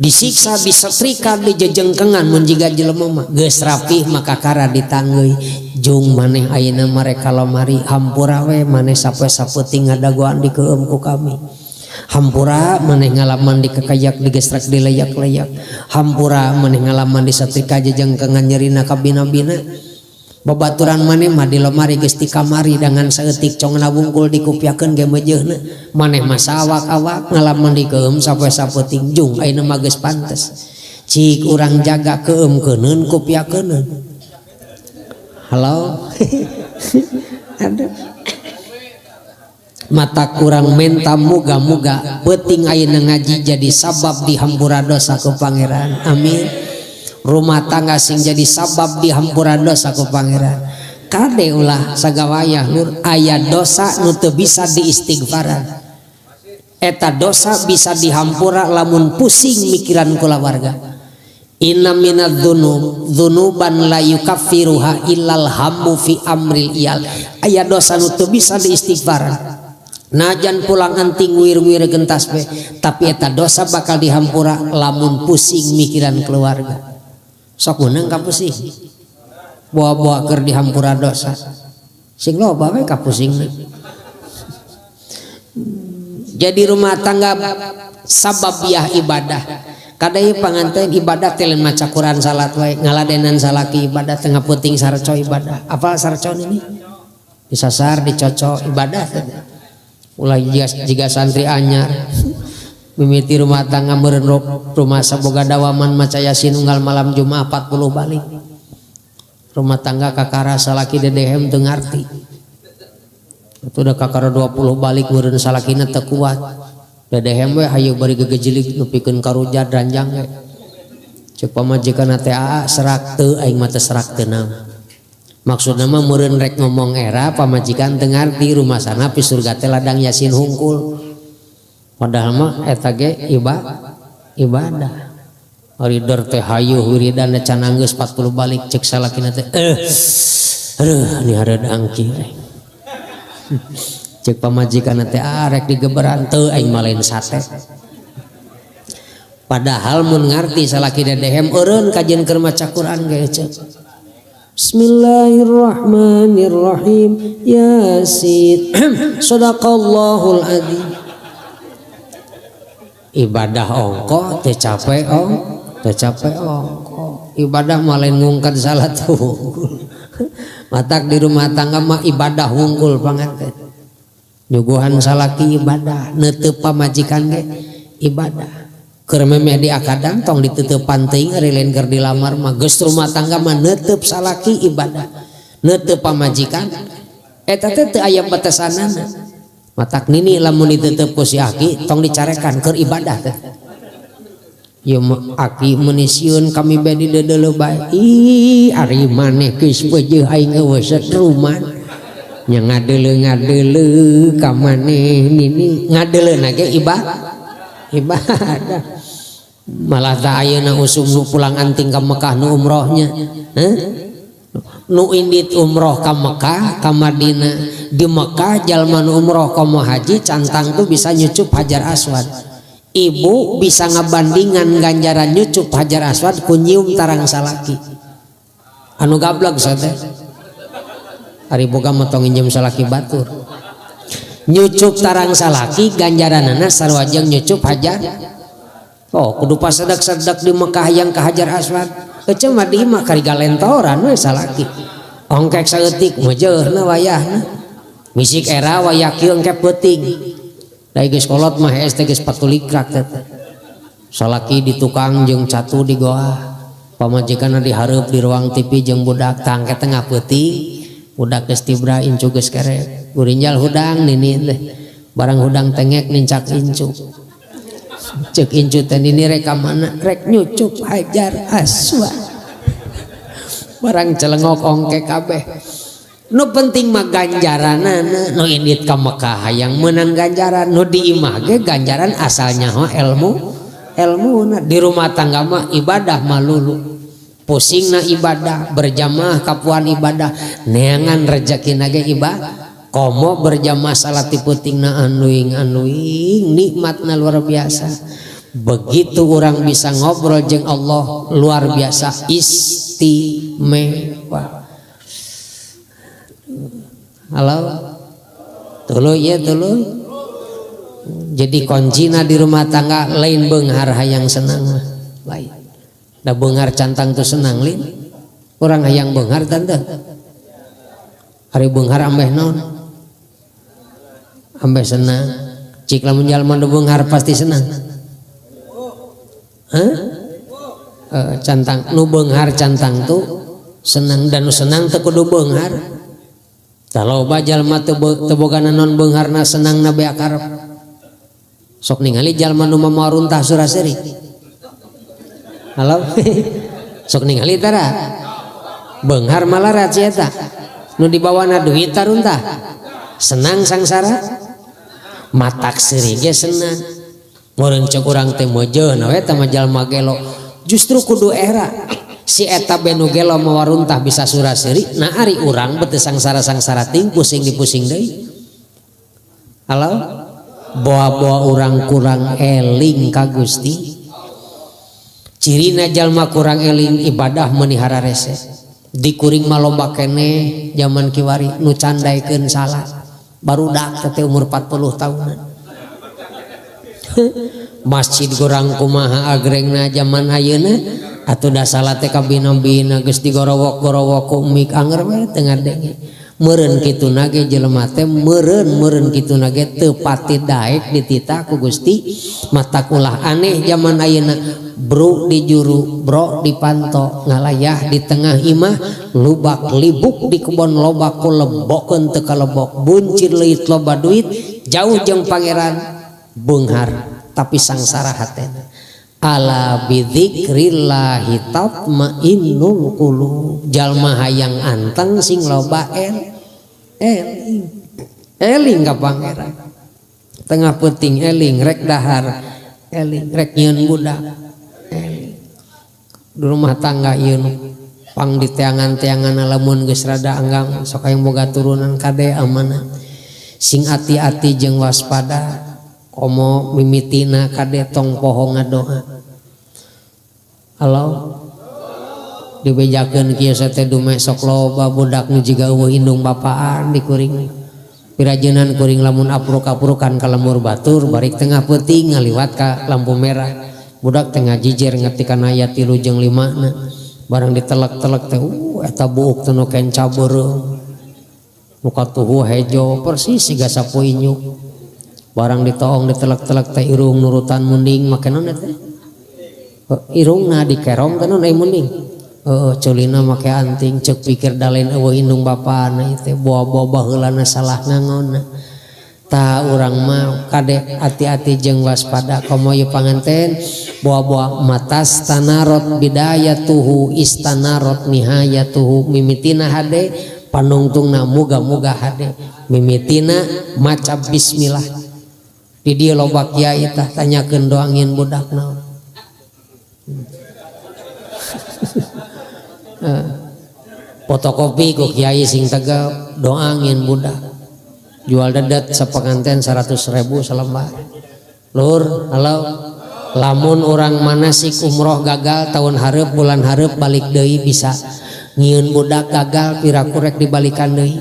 disiksa disetrika dijejengkengan mun jiga jelema mah geus rapih maka kakara ditanggeuy jung maneh ayeuna mereka lomari hampura we maneh sapoe saputing ngadagoan dikeum ku kami hampura maneh ngalaman dikekayak digesrek dilayak-layak hampura maneh ngalaman disetrika jejengkengan nyerina kabina-bina babaturan maneh mah di lemari geus di kamari dengan saeutik congna wungkul dikupiakeun ge meujeuhna maneh mah sawak-awak ngalaman dikeum sapoe saputing jung ayeuna mah geus pantes Cik urang jaga keumkeuneun ku piakeuneun. Halo. Aduh. Mata kurang menta muga-muga peuting ayeuna ngaji jadi sabab dihampura dosa ku Pangeran. Amin. Rumah tangga sing jadi sabab dihampura dosa ku Pangeran. Kade ulah sagawayah lur aya dosa nu teu bisa diistighfaran. Eta dosa bisa dihampura lamun pusing mikiran kulawarga. Inna minadz dzunub dzunuban la yukaffiruha illal hammu fi amril iyal. Aya dosa nu teu bisa diistighfaran. Najan pulang anting wir-wir gentas be, tapi eta dosa bakal dihampura lamun pusing mikiran keluarga. Sok meunang ka pusing. Bawa-bawa keur dihampura dosa. Sing loba we ka pusingna. Jadi rumah tangga sababiah ibadah. Kadai panganten ibadah teh lain maca Quran salat wae, ngaladenan salaki ibadah tengah peuting sarco ibadah. Apa sarco ini? Disasar, dicocok ibadah teh. Ulah jiga santri anyar. Mimiti rumah tangga meureun rumah saboga dawaman maca Yasin unggal malam Jumat 40 balik. Rumah tangga kakara salaki dedehem teu ngarti. Atuh da kakara 20 balik meureun salakina teu kuat. Dedehem we hayu bari gegejilik nepikeun ka rujad ranjang we. Ceuk pamajikan teh aa serak teu aing mah teu serak teu naon. Maksudna mah meureun rek ngomong era pamajikan teu ngarti rumah sana pi surga teh ladang Yasin hungkul. Padahal mah eta ge ibadah. Ridor teh hayu wiridan can anggeus 40 balik ceuk salakina teh aduh ni hareudang kieu. Ceuk pamajikan teh rek digeberan teu aing mah lain sate. Padahal mun ngarti salaki dedehem eureun kajeun keur maca Quran ge ceuk. Bismillahirrahmanirrahim. Yasin. Shadaqallahul azim. Ibadah ongko teu capek ong, teu capek ongko. Ibadah mah lain ngungkad salat hungkul. Matak di rumah tangga mah ibadah hungkul panganten. Nyuguhan salaki ibadah, neuteup pamajikan ge ibadah. Keur memeh diakadan tong diteuteupan teuing ari lain keur dilamar mah geus rumah tangga mah neuteup salaki ibadah, neuteup pamajikan eta teh teu aya batasanana. Matak nini lamun diteuteup ku si aki tong dicarekan keur ibadah teh. Ieu mah aki meuni sieun kami bae dideudeuleung bae. Ih ari maneh geus peujeuh aing eueuh setruman. Nya ngadeuleu-ngadeuleu ka maneh nini ngadeuleu ge ibadah. Malah ta ayeuna usum nu pulang anting ka Mekah nu umrohnya. Heh? Nu indit umroh ka Mekah ka Madinah. Di Mekah jalma nu umroh komo haji cantang tuh bisa nyucup Hajar Aswad. Ibu bisa ngabandingan ganjaran nyucup Hajar Aswad ku nyium tarang salaki. Anu gablek sate. Ari boga mah tong nginjem salaki batur. Nyucup tarang salaki ganjaranana sarua jeung nyucup Hajar. Oh, kudu pasedak-sedak di Mekah yang ke Hajar Aswad. Ece mah di imah kari galentoran we salaki. Ongkek saeutik meujeurna wayahna. Misik era wayah kieu engke peuting. Da geus kolot mah hees teh geus patulikrak teh. Salaki di tukang jeung catu di goa. Pamajikanna dihareup di ruang TV jeung budak tangke tengah peuting. Budak geus tibra incu geus kerek. Gurinjal hudang nini teh. Barang hudang tengek nincak incu. Cek incu teh nini rek ka mana? Rek nyucup Hajar Aswad. Barang celengok ongke kabeh. Nu penting mah ganjaranana, nu indit ka Mekah hayang meunang ganjaran, nu di imah ge ganjaran asal nyaho ilmu, ilmuna. Di rumah tangga mah ibadah malulu. Pusingna ibadah, berjamaah kapuan ibadah, neangan rezekina ge ibadah. Komo berjamaah salat peutingna anuing-anuing nikmatna luar biasa. Begitu orang bisa ngobrol jeung Allah luar biasa istimewa. Halo, tuluy ya tuluy. Jadi kuncina di rumah tangga lain beunghar hayang senang mah lain. Da beunghar cantang tuh senang lin. Urang hayang beunghar tante. Ari beunghar ambeh naon? Ambeh senang. Cik lamun jalma nu beunghar pasti senang. Hah? Cantang nu beunghar cantang tu senang dan nu senang teu kudu beunghar. Tah loba jalma teu boga naon beungharna senangna beak karep. Sok ningali jalma nu mawa runtah sura-seuri. Halo. Sok ningali tara. Beunghar malarat si eta. Nu dibawana duit taruntah. Senang sangsara. Matak seuri ge senang. Meureun ceuk urang teh meujeun we tah mah jalma gelo. Justru kudu era si eta benu gelo mawa runtah bisa sura-seuri. Nah ari urang beuteung sangsara-sangsara ting pusing dipusing deui. Halo. Boa-boa urang kurang eling ka Gusti. Cirina jalma kurang eling ibadah meuni hararese. Di kuring mah loba keneh zaman kiwari nu candaekeun salat. Barudak teh umur 40 tahunan. Masjid kurang kumaha agrengna zaman ayeuna atuh da salat teh kabina-bina geus digorowok-gorowok ku mik anger we teu ngadenge. Meureun kituna ge jelema teh meureun kituna ge teu pati daek dititah ku Gusti. Matak ulah aneh zaman ayeuna bro di juru bro di panto ngalayah di tengah imah lubak libuk di kebon loba ku lebokeun teu kalebok buncir leuit loba duit jauh jeung pangeran beunghar tapi sangsara hatena. Ala bidzikrillahi tatmainnul qulub. Jalma hayang anteng sing loba eling. Eling ka pangeran. Tengah peuting eling rek dahar eling rek nyieun budak eling. Di rumah tangga ieu pang diteangan-teangan lamun geus rada anggang sok hayang boga turunan kade amanah. Sing ati-ati jeung waspada. Komo mimitina kade tong poho ngadoa. Halo. Dibejakeun kieu teh dume sok loba budak nu jiga eueuh indung bapaan di kuring. Pirajeunnan kuring lamun apruk-aprukan ka lembur batur bari tengah peuting ngaliwat ka lampu merah. Budak teh ngajijir ngerti kana ayat 3 jeung 5 na. Barang ditelek-telek teh eta buuk teh nu kenca beureum. Nu katuhu hejo persis siga sapu inyuk. Barang ditoong ditelek-telek teh irung nurutan munding make naon teh? Irungna dikerong teh naon ai munding? Heeh, ceulina make anting ceuk pikir da lain eueuh indung bapana ieu teh boa-boa baheulana salah ngangon. Tah urang mah kade ati-ati jeung waspada komo ieu panganten boa-boa matas tanarot bidayatuhu istanarot nihayatuhu mimitina hade panungtungna muga-muga hade mimitina maca bismillah. Di dieu loba kiai tah tanyakeun doangin budak naon. Fotokopi ku kiai sing tegap doangin budak. Jual dedet sapanganten 100.000 salembar. Lur, halo. Lamun urang manasik umroh gagal tahun hareup bulan hareup balik deui bisa. Nyieun budak gagal piraku rek dibalikan deui.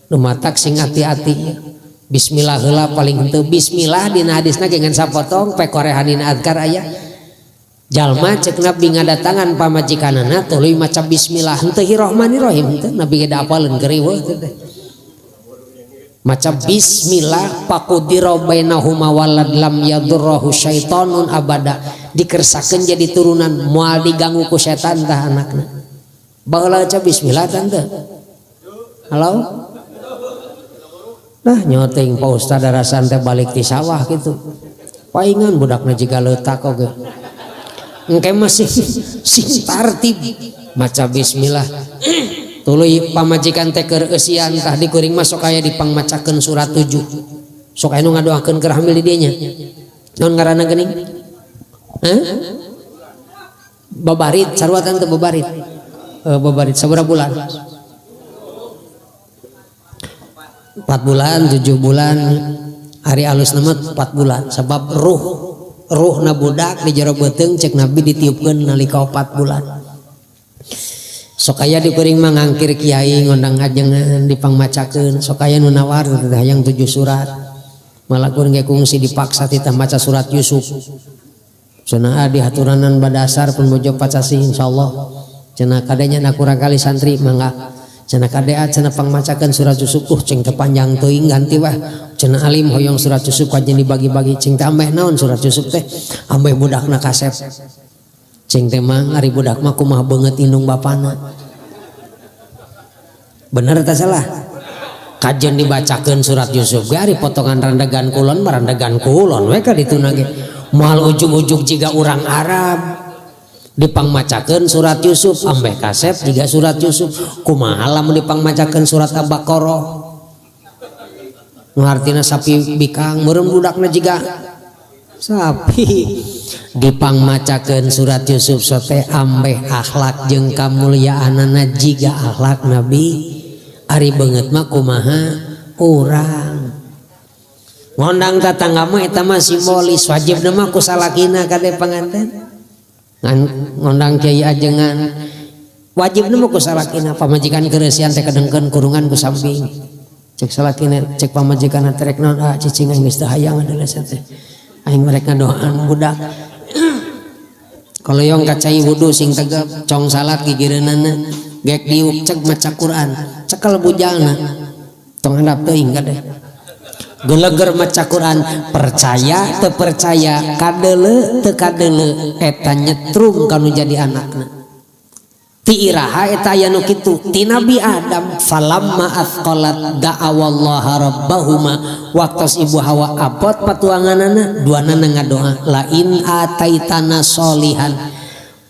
Nu matak sing ati-ati. Bismillah heula paling henteu bismillah dina hadisna ge ngan sapotong pekorehanina adkar aya. Jalma cek Nabi ngadatangan pamajikanana tuluy maca bismillah henteu hirrahmanirrahim henteu Nabi ge da apaleun geriweuh teh. Maca bismillah faqudira bainahuma walad lam yadurruhu syaitonun abada dikersakeun jadi turunan moal diganggu ku setan tah anakna. Baheula maca bismillah tante. Halo. Nah nyoting Pak Ustad darasan teh balik ti sawah gitu. Paingan budakna jiga leutak oge. Engke masih sing tartib maca bismillah. Tuluy pamajikan teh keur eusian tah di kuring mah sok aya dipangmacakeun surat 7. Sok aya nu ngadoakeun keur hamil di dieu nya. Naon ngaranna geuning? Hah? Babarit sarua teh babarit. Babarit sabaraha bulan? 4 bulan, 7 bulan, hari alus nama 4 bulan. Sebab ruh na budak di jero beuteung cek Nabi ditiupkeun nalika 4 bulan. Sok aya di kuring mah ngangkir kiai ngondang ajengan dipangmacakeun, sok aya nu nawar teh hayang 7 surat. Malah kuring ge kungsi dipaksa titah maca surat Yusuf. Cenah di haturanan badasar pun bojo pacasih insyaallah. Cenah kadenya na kurang kali santri mangga. Cenah kadea cenah pangmacakeun surat Yusuf cing teh panjang teuing ganti wah. Cenah alim hoyong surat Yusuf kajen dibagi-bagi cing teh ambeh naon surat Yusuf teh ambeh budakna kasep. Cing teh mang ari budak mah kumaha beungeut indung bapana. Bener teh salah? Kajen dibacakeun surat Yusuf ge ari potongan randegan kulon mah randegan kulon we ka dituna ge. Moal ujug-ujug jiga urang Arab. Dipangmacakeun surat Yusuf ambeh kasep jiga surat Yusuf. Kumaha lamun dipangmacakeun surat Al-Baqarah? Nu hartina sapi bikang meureun budakna jiga sapi. Dipangmacakeun surat Yusuf sote ambeh akhlak jeung kamulyaanana jiga akhlak Nabi. Ari beungeut mah kumaha urang. Ngondang tatangga mah eta mah simbolis, wajibna mah ku salakina kade panganten. Ngan ngondang kiai ajengan wajibna mah ku salakina, pamajikan keureusian teh kadengkeun kurungan ku samping. Cek salakina, cek pamajikan teh rek naon, ah cicing aing geus teu hayang adalah teh. Aing rek ngadoaan budak. Kalau ka cai wudu sing tegep, cong salat gigireunana, gek diuk cek maca Quran, cekel bujalna. Tong handap teuing kade. Geleger maca Quran, percaya teu percaya, kadeuleu teu kadeuleu, eta nyetrum kanu jadi anakna. Ti iraha eta aya nu kitu, ti Nabi Adam falamma athqalat da'awallaha rabbahuma, waktos ibu Hawa abot patuanganana duanana ngadoa la in ataitana solihan,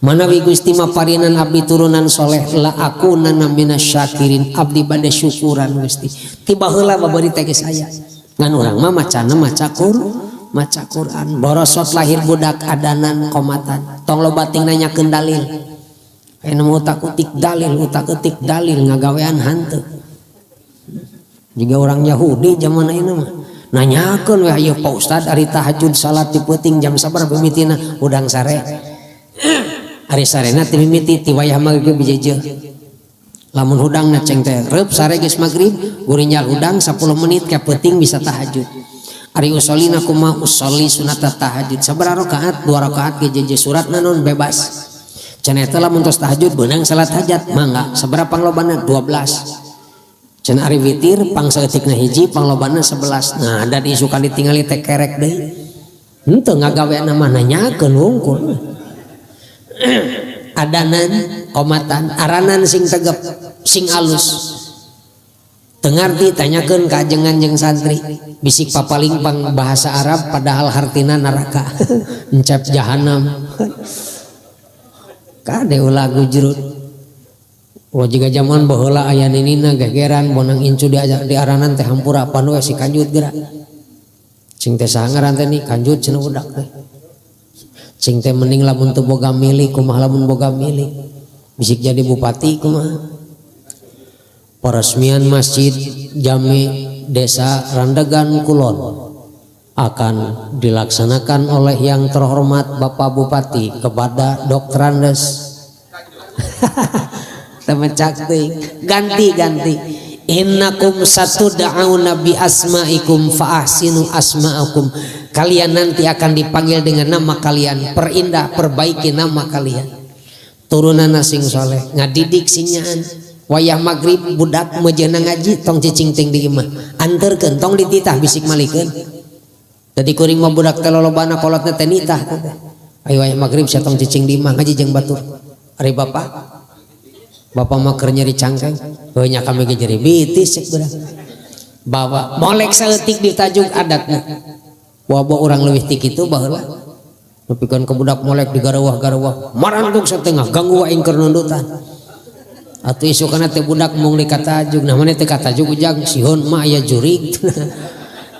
manawi Gusti maparinan abdi turunan soleh la akunanna minasyakirin, abdi bade syukuran Gusti. Ti baheula babari teh geus aya. Ngan urang mah macana maca maca Quran. Borosot lahir budak adanan komatan. Tong loba ting nanyakeun dalil. Ayeuna mah utak-utik dalil, utak-utik dalil ngagawean hanteu. Jiga orang Yahudi zaman ayeuna mah nanyakeun we ayo Pak Ustad ari tahajud salat di peuting jam sabaraha mimitina hudang sare. Ari sarena teh mimiti ti wayah magrib jeujeuh. Lamun hudangna ceng teh reup sare geus magrib, gurinjal hudang 10 menit ka peuting bisa tahajud. Ari usolina kumaha usolli sunat tahajud sabaraha rakaat? 2 rakaat ge jeujeuh suratna naon bebas. Cenah eta lamun tos tahajud beunang salat hajat mangga sabaraha panglobana 12. Cenah ari witir pang saeutikna hiji panglobana 11. Nah dan isukan ditingali teh kerek deui. Henteu ngagaweana mah nanyakeun wungkul. Adanan komatan aranan sing tegep sing alus. Teu ngarti tanyakeun ka ajengan jeung santri. Bisik papalingpang bahasa Arab padahal hartina neraka. Encep jahanam. Kade ulah gujrut. Ulah jiga zaman baheula aya ninina gegeran bonang incu di aranan teh hampura pandu si kanjut geura. Cing teh saha ngaran teh ni kanjut cenah budak teh. Cing teh mending lamun teu boga milik kumaha lamun boga milik. Bisik jadi bupati kumaha. Peresmian Masjid Jami Desa Randegan Kulon akan dilaksanakan oleh yang terhormat Bapak Bupati kepada Dr. Andes. Temecak teuing. Ganti-ganti. Innakum satud'auna bi asma'ikum fa ahsinu asma'akum. Kalian nanti akan dipanggil dengan nama kalian, perindah, perbaiki nama kalian. Turunan sing soleh, ngadidik sinyaan. Wayah magrib budak mejeuna ngaji tong cicing ting di imah. Anterkeun tong dititah bisik malikeun. Dadi kuring mah budak teh lolobana kolotna teh nitah teh. Ayo wayah magrib sia tong cicing di imah ngaji jeung batur. Ari bapak? Bapak mah keur nyeri cangkeng. Heuh nya kami ge nyeri bitis cek budak. Bawa molek saeutik ditajuk adatna. Wabah urang leuwih ti kitu baheula. Nepikeun ka budak molek digarawah-garawah. Maranduk satengah ganggu aing keur nundutan. Atuh isukana teh budak mung dikatajuk. Nah maneh teh katajuk ujang sieun mah aya jurig.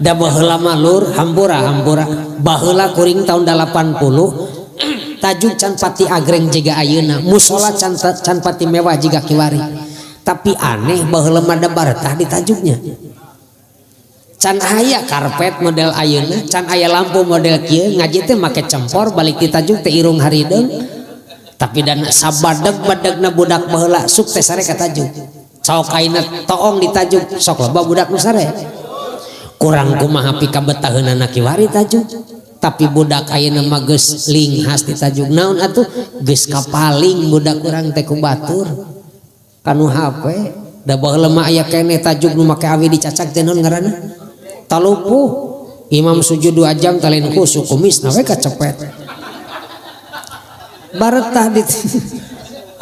Da baheula mah lur hampura hampura. Baheula kuring tahun 80 tajuk can pati agreng jiga ayeuna, musola can pati mewah jiga kiwari. Tapi aneh baheula mah da baretah ditajuknya. Can aya karpet model ayeuna, can aya lampu model kieu, ngaji teh make cempor balik ditajuk teh irung harideung. Tapi dan sabadeg-badegna budak baheula suk teh sare katajuk. Caok ayeuna toong ditajuk, sok loba budak nu sare. Kurang kumaha pikabetaheunana kiwari tajuk. Tapi budak ayeuna mah geus linghas ditajuk naon atuh geus kapaling budak urang teh ku batur. Kanu HP da baheula mah aya keneh tajuk nu make awi dicacak teh naon ngaranna? Talupuh. Imam sujud 2 jam talen khusuk kumisna we kacepet. Baretah di.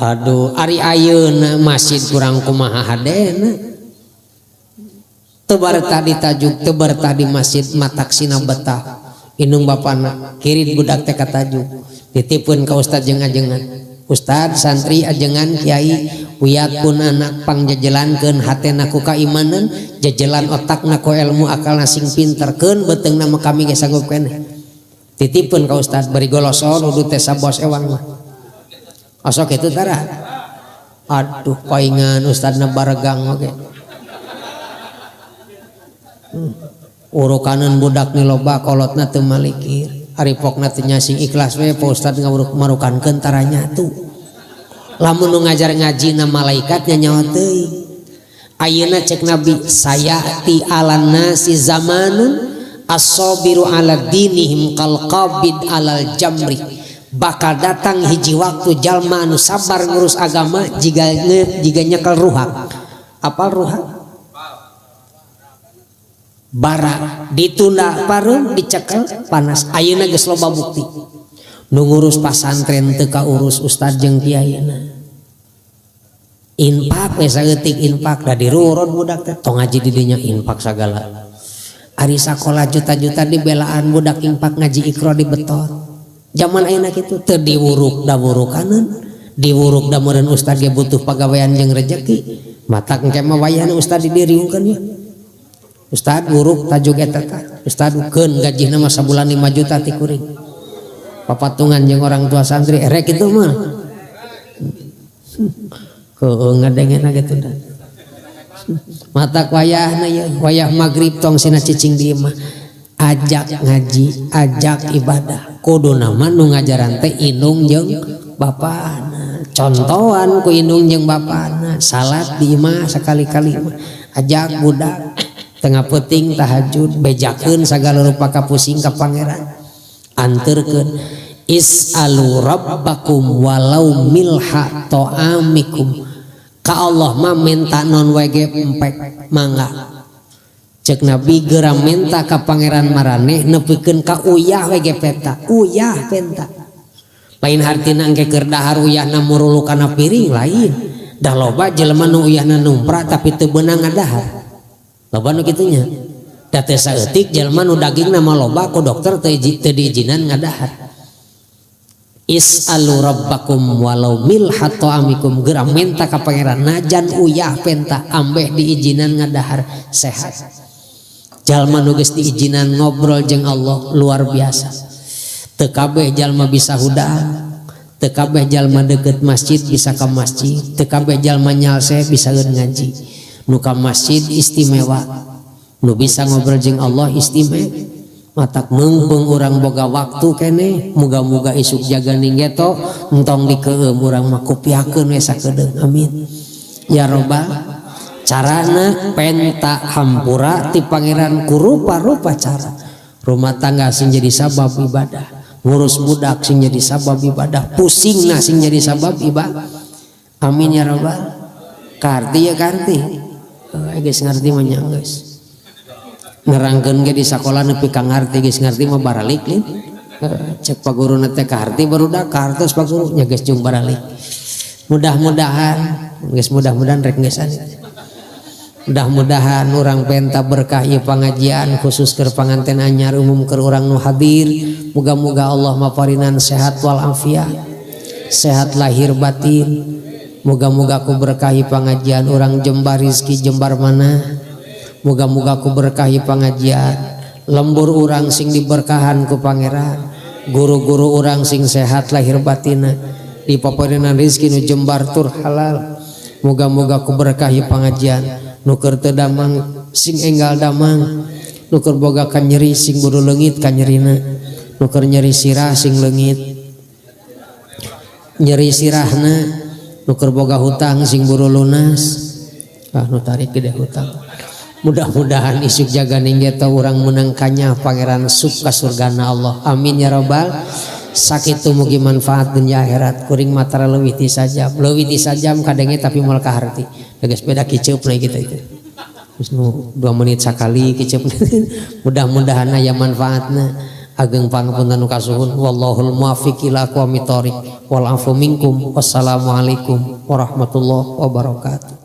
Aduh, ari ayeuna masjid kurang kumaha hadena. Teu baretah di tajuk, teu baretah di masjid mataksina betah. Indung bapana kirim budak teh ka tajuk. Titipkeun ka ustad jeung ajengan. Ustad santri ajengan kiai wiat pun anak pangjejelankeun hatena ku kaimanan, jejelan otakna ku ilmu akalna sing pinterkeun beuteungna mah kami ge sanggup keneh. Titipkeun ka ustad bari goloson udud teh sabos ewang mah. Osok kitu tara. Aduh paingan ustadna baregang oge. Urukaneun budak ni loba kolotna teu malikir. Ari pokna teh nya sing ikhlas we Pak Ustad ngawuruk marukankeun taranya tuh. Lamun nu ngajar ngaji na malaikat nya nyawa teuing. Ayeuna cek Nabi sayati alan nasi zamanun as-sabiru ala dinihim kal qabid alal jamri. Bakal datang hiji waktu jalma anu sabar ngurus agama jiga nyekel ruhak. Apal ruhak? Bara ditunda pareum dicekel panas. Ayeuna geus loba bukti. Nu ngurus pasantren teu kaurus ustad jeung kiaina. Infak we saeutik infak da dirurun budak teh tong ngaji di dinya infak sagala. Ari sakola juta-juta dibelaan budak infak ngaji Iqra dibetot. Zaman ayeuna kitu teu diwuruk da wurukaneun, diwuruk da meureun ustad ge butuh pagawean jeung rejeki. Matak engke mah wayahna ustad didiriungkeun ya. Ustad wuruk tajuk eta tah. Ustad keun gajihna mah sabulan 5 juta ti kuring. Papatungan jeung orang tua santri erek kitu mah. Heueuh ngadengena kitu dah. Matak wayahna ieu, wayah magrib tong sina cicing di imah. Ajak ngaji, ajak ibadah. Kuduna mah nu ngajaran teh indung jeung bapana. Contohan ku indung jeung bapana. Salat di imah sakali-kali mah. Ajak budak tengah peuting tahajud bejakeun sagala rupa kapusing ka pangeran. Anterkeun is'alu rabbakum walau milha ta'amikum. Ka Allah mah minta non we ge empek mangga. Cek Nabi geura minta ka pangeran maraneh nepikeun ka uyah we ge peta, uyah penta. Lain hartina engke keur dahar uyahna murulu kana piring lain. Dah loba jelema nu uyahna numpra tapi teu beunang ngadahar. Loba nu kitu nya. Da teh saeutik jelema nu dagingna mah loba ku dokter teu diizinan ngadahar. Is'alu rabbakum walau milha ta'amikum geura minta ka pangeran najan uyah penta ambeh diizinan ngadahar sehat. Jalma nu geus diizinan ngobrol jeung Allah luar biasa. Teu kabeh jalma bisa hudang, teu kabeh jalma deukeut masjid bisa ka masjid, teu kabeh jalma nyalse bisa ngaji. Nu ka masjid istimewa, nu bisa ngobrol jeung Allah istimewa. Matak meungpeung urang boga waktu keneh, muga-muga isuk jaga ninggeto entong dikeueum urang mah kupiakeun we sakedeung. Amin ya robbal. Carana penta hampura ti pangeran ku rupa-rupa cara. Rumah tangga sing jadi sabab ibadah, ngurus budak sing jadi sabab ibadah, pusingna sing jadi sabab ibadah. Amin ya robbal. Karti ya karti. Geus ngarti mah nya geus. Nerangkeun ge di sakola nepi ka ngarti geus ngarti mah baralik lin. Cek paguruna teh kaharti barudak kahartos paguru nya geus jeung baralik. Mudah-mudahan geus mudah-mudahan rek geusan. Mudah-mudahan urang penta berkah ieu pangajian khusus keur panganten anyar umum keur urang nu hadir. Muga-muga Allah maparinan sehat wal afiat, sehat lahir batin. Muga-muga ku berkahi pangajian urang jembar rizki jembar mana. Muga-muga ku berkahi pangajian lembur urang sing diberkahan ku pangeran, guru-guru urang sing sehat lahir batina, dipaparinan rizki nu jembar tur halal. Muga-muga ku berkahi pangajian nu keur teu damang sing enggal damang, nu keur boga kanyeri sing buru leungit kanyerina, nu keur nyeri sirah sing leungit nyeri sirahna, nu keur boga hutang sing buru lunas. Ah nu tarik gede hutang. Mudah-mudahan isuk jaga ninggeto urang menang kanyah pangeran sub ka surgana Allah. Amin ya robbal. Sakitu mugi manfaat dunya akhirat. Kuring matara leuwih ti sajam, leuwih ti sajam kadenge tapi moal kaharti. Geus beda kiceup we kitu itu. Geus nu 2 menit sakali kiceup. Mudah-mudahan aya manfaatna. Ageng pangapunten nu kasuhun. Wallahul muwaffiq ila aqwamit thoriq. Wal afu minkum. Wassalamualaikum warahmatullahi wabarakatuh.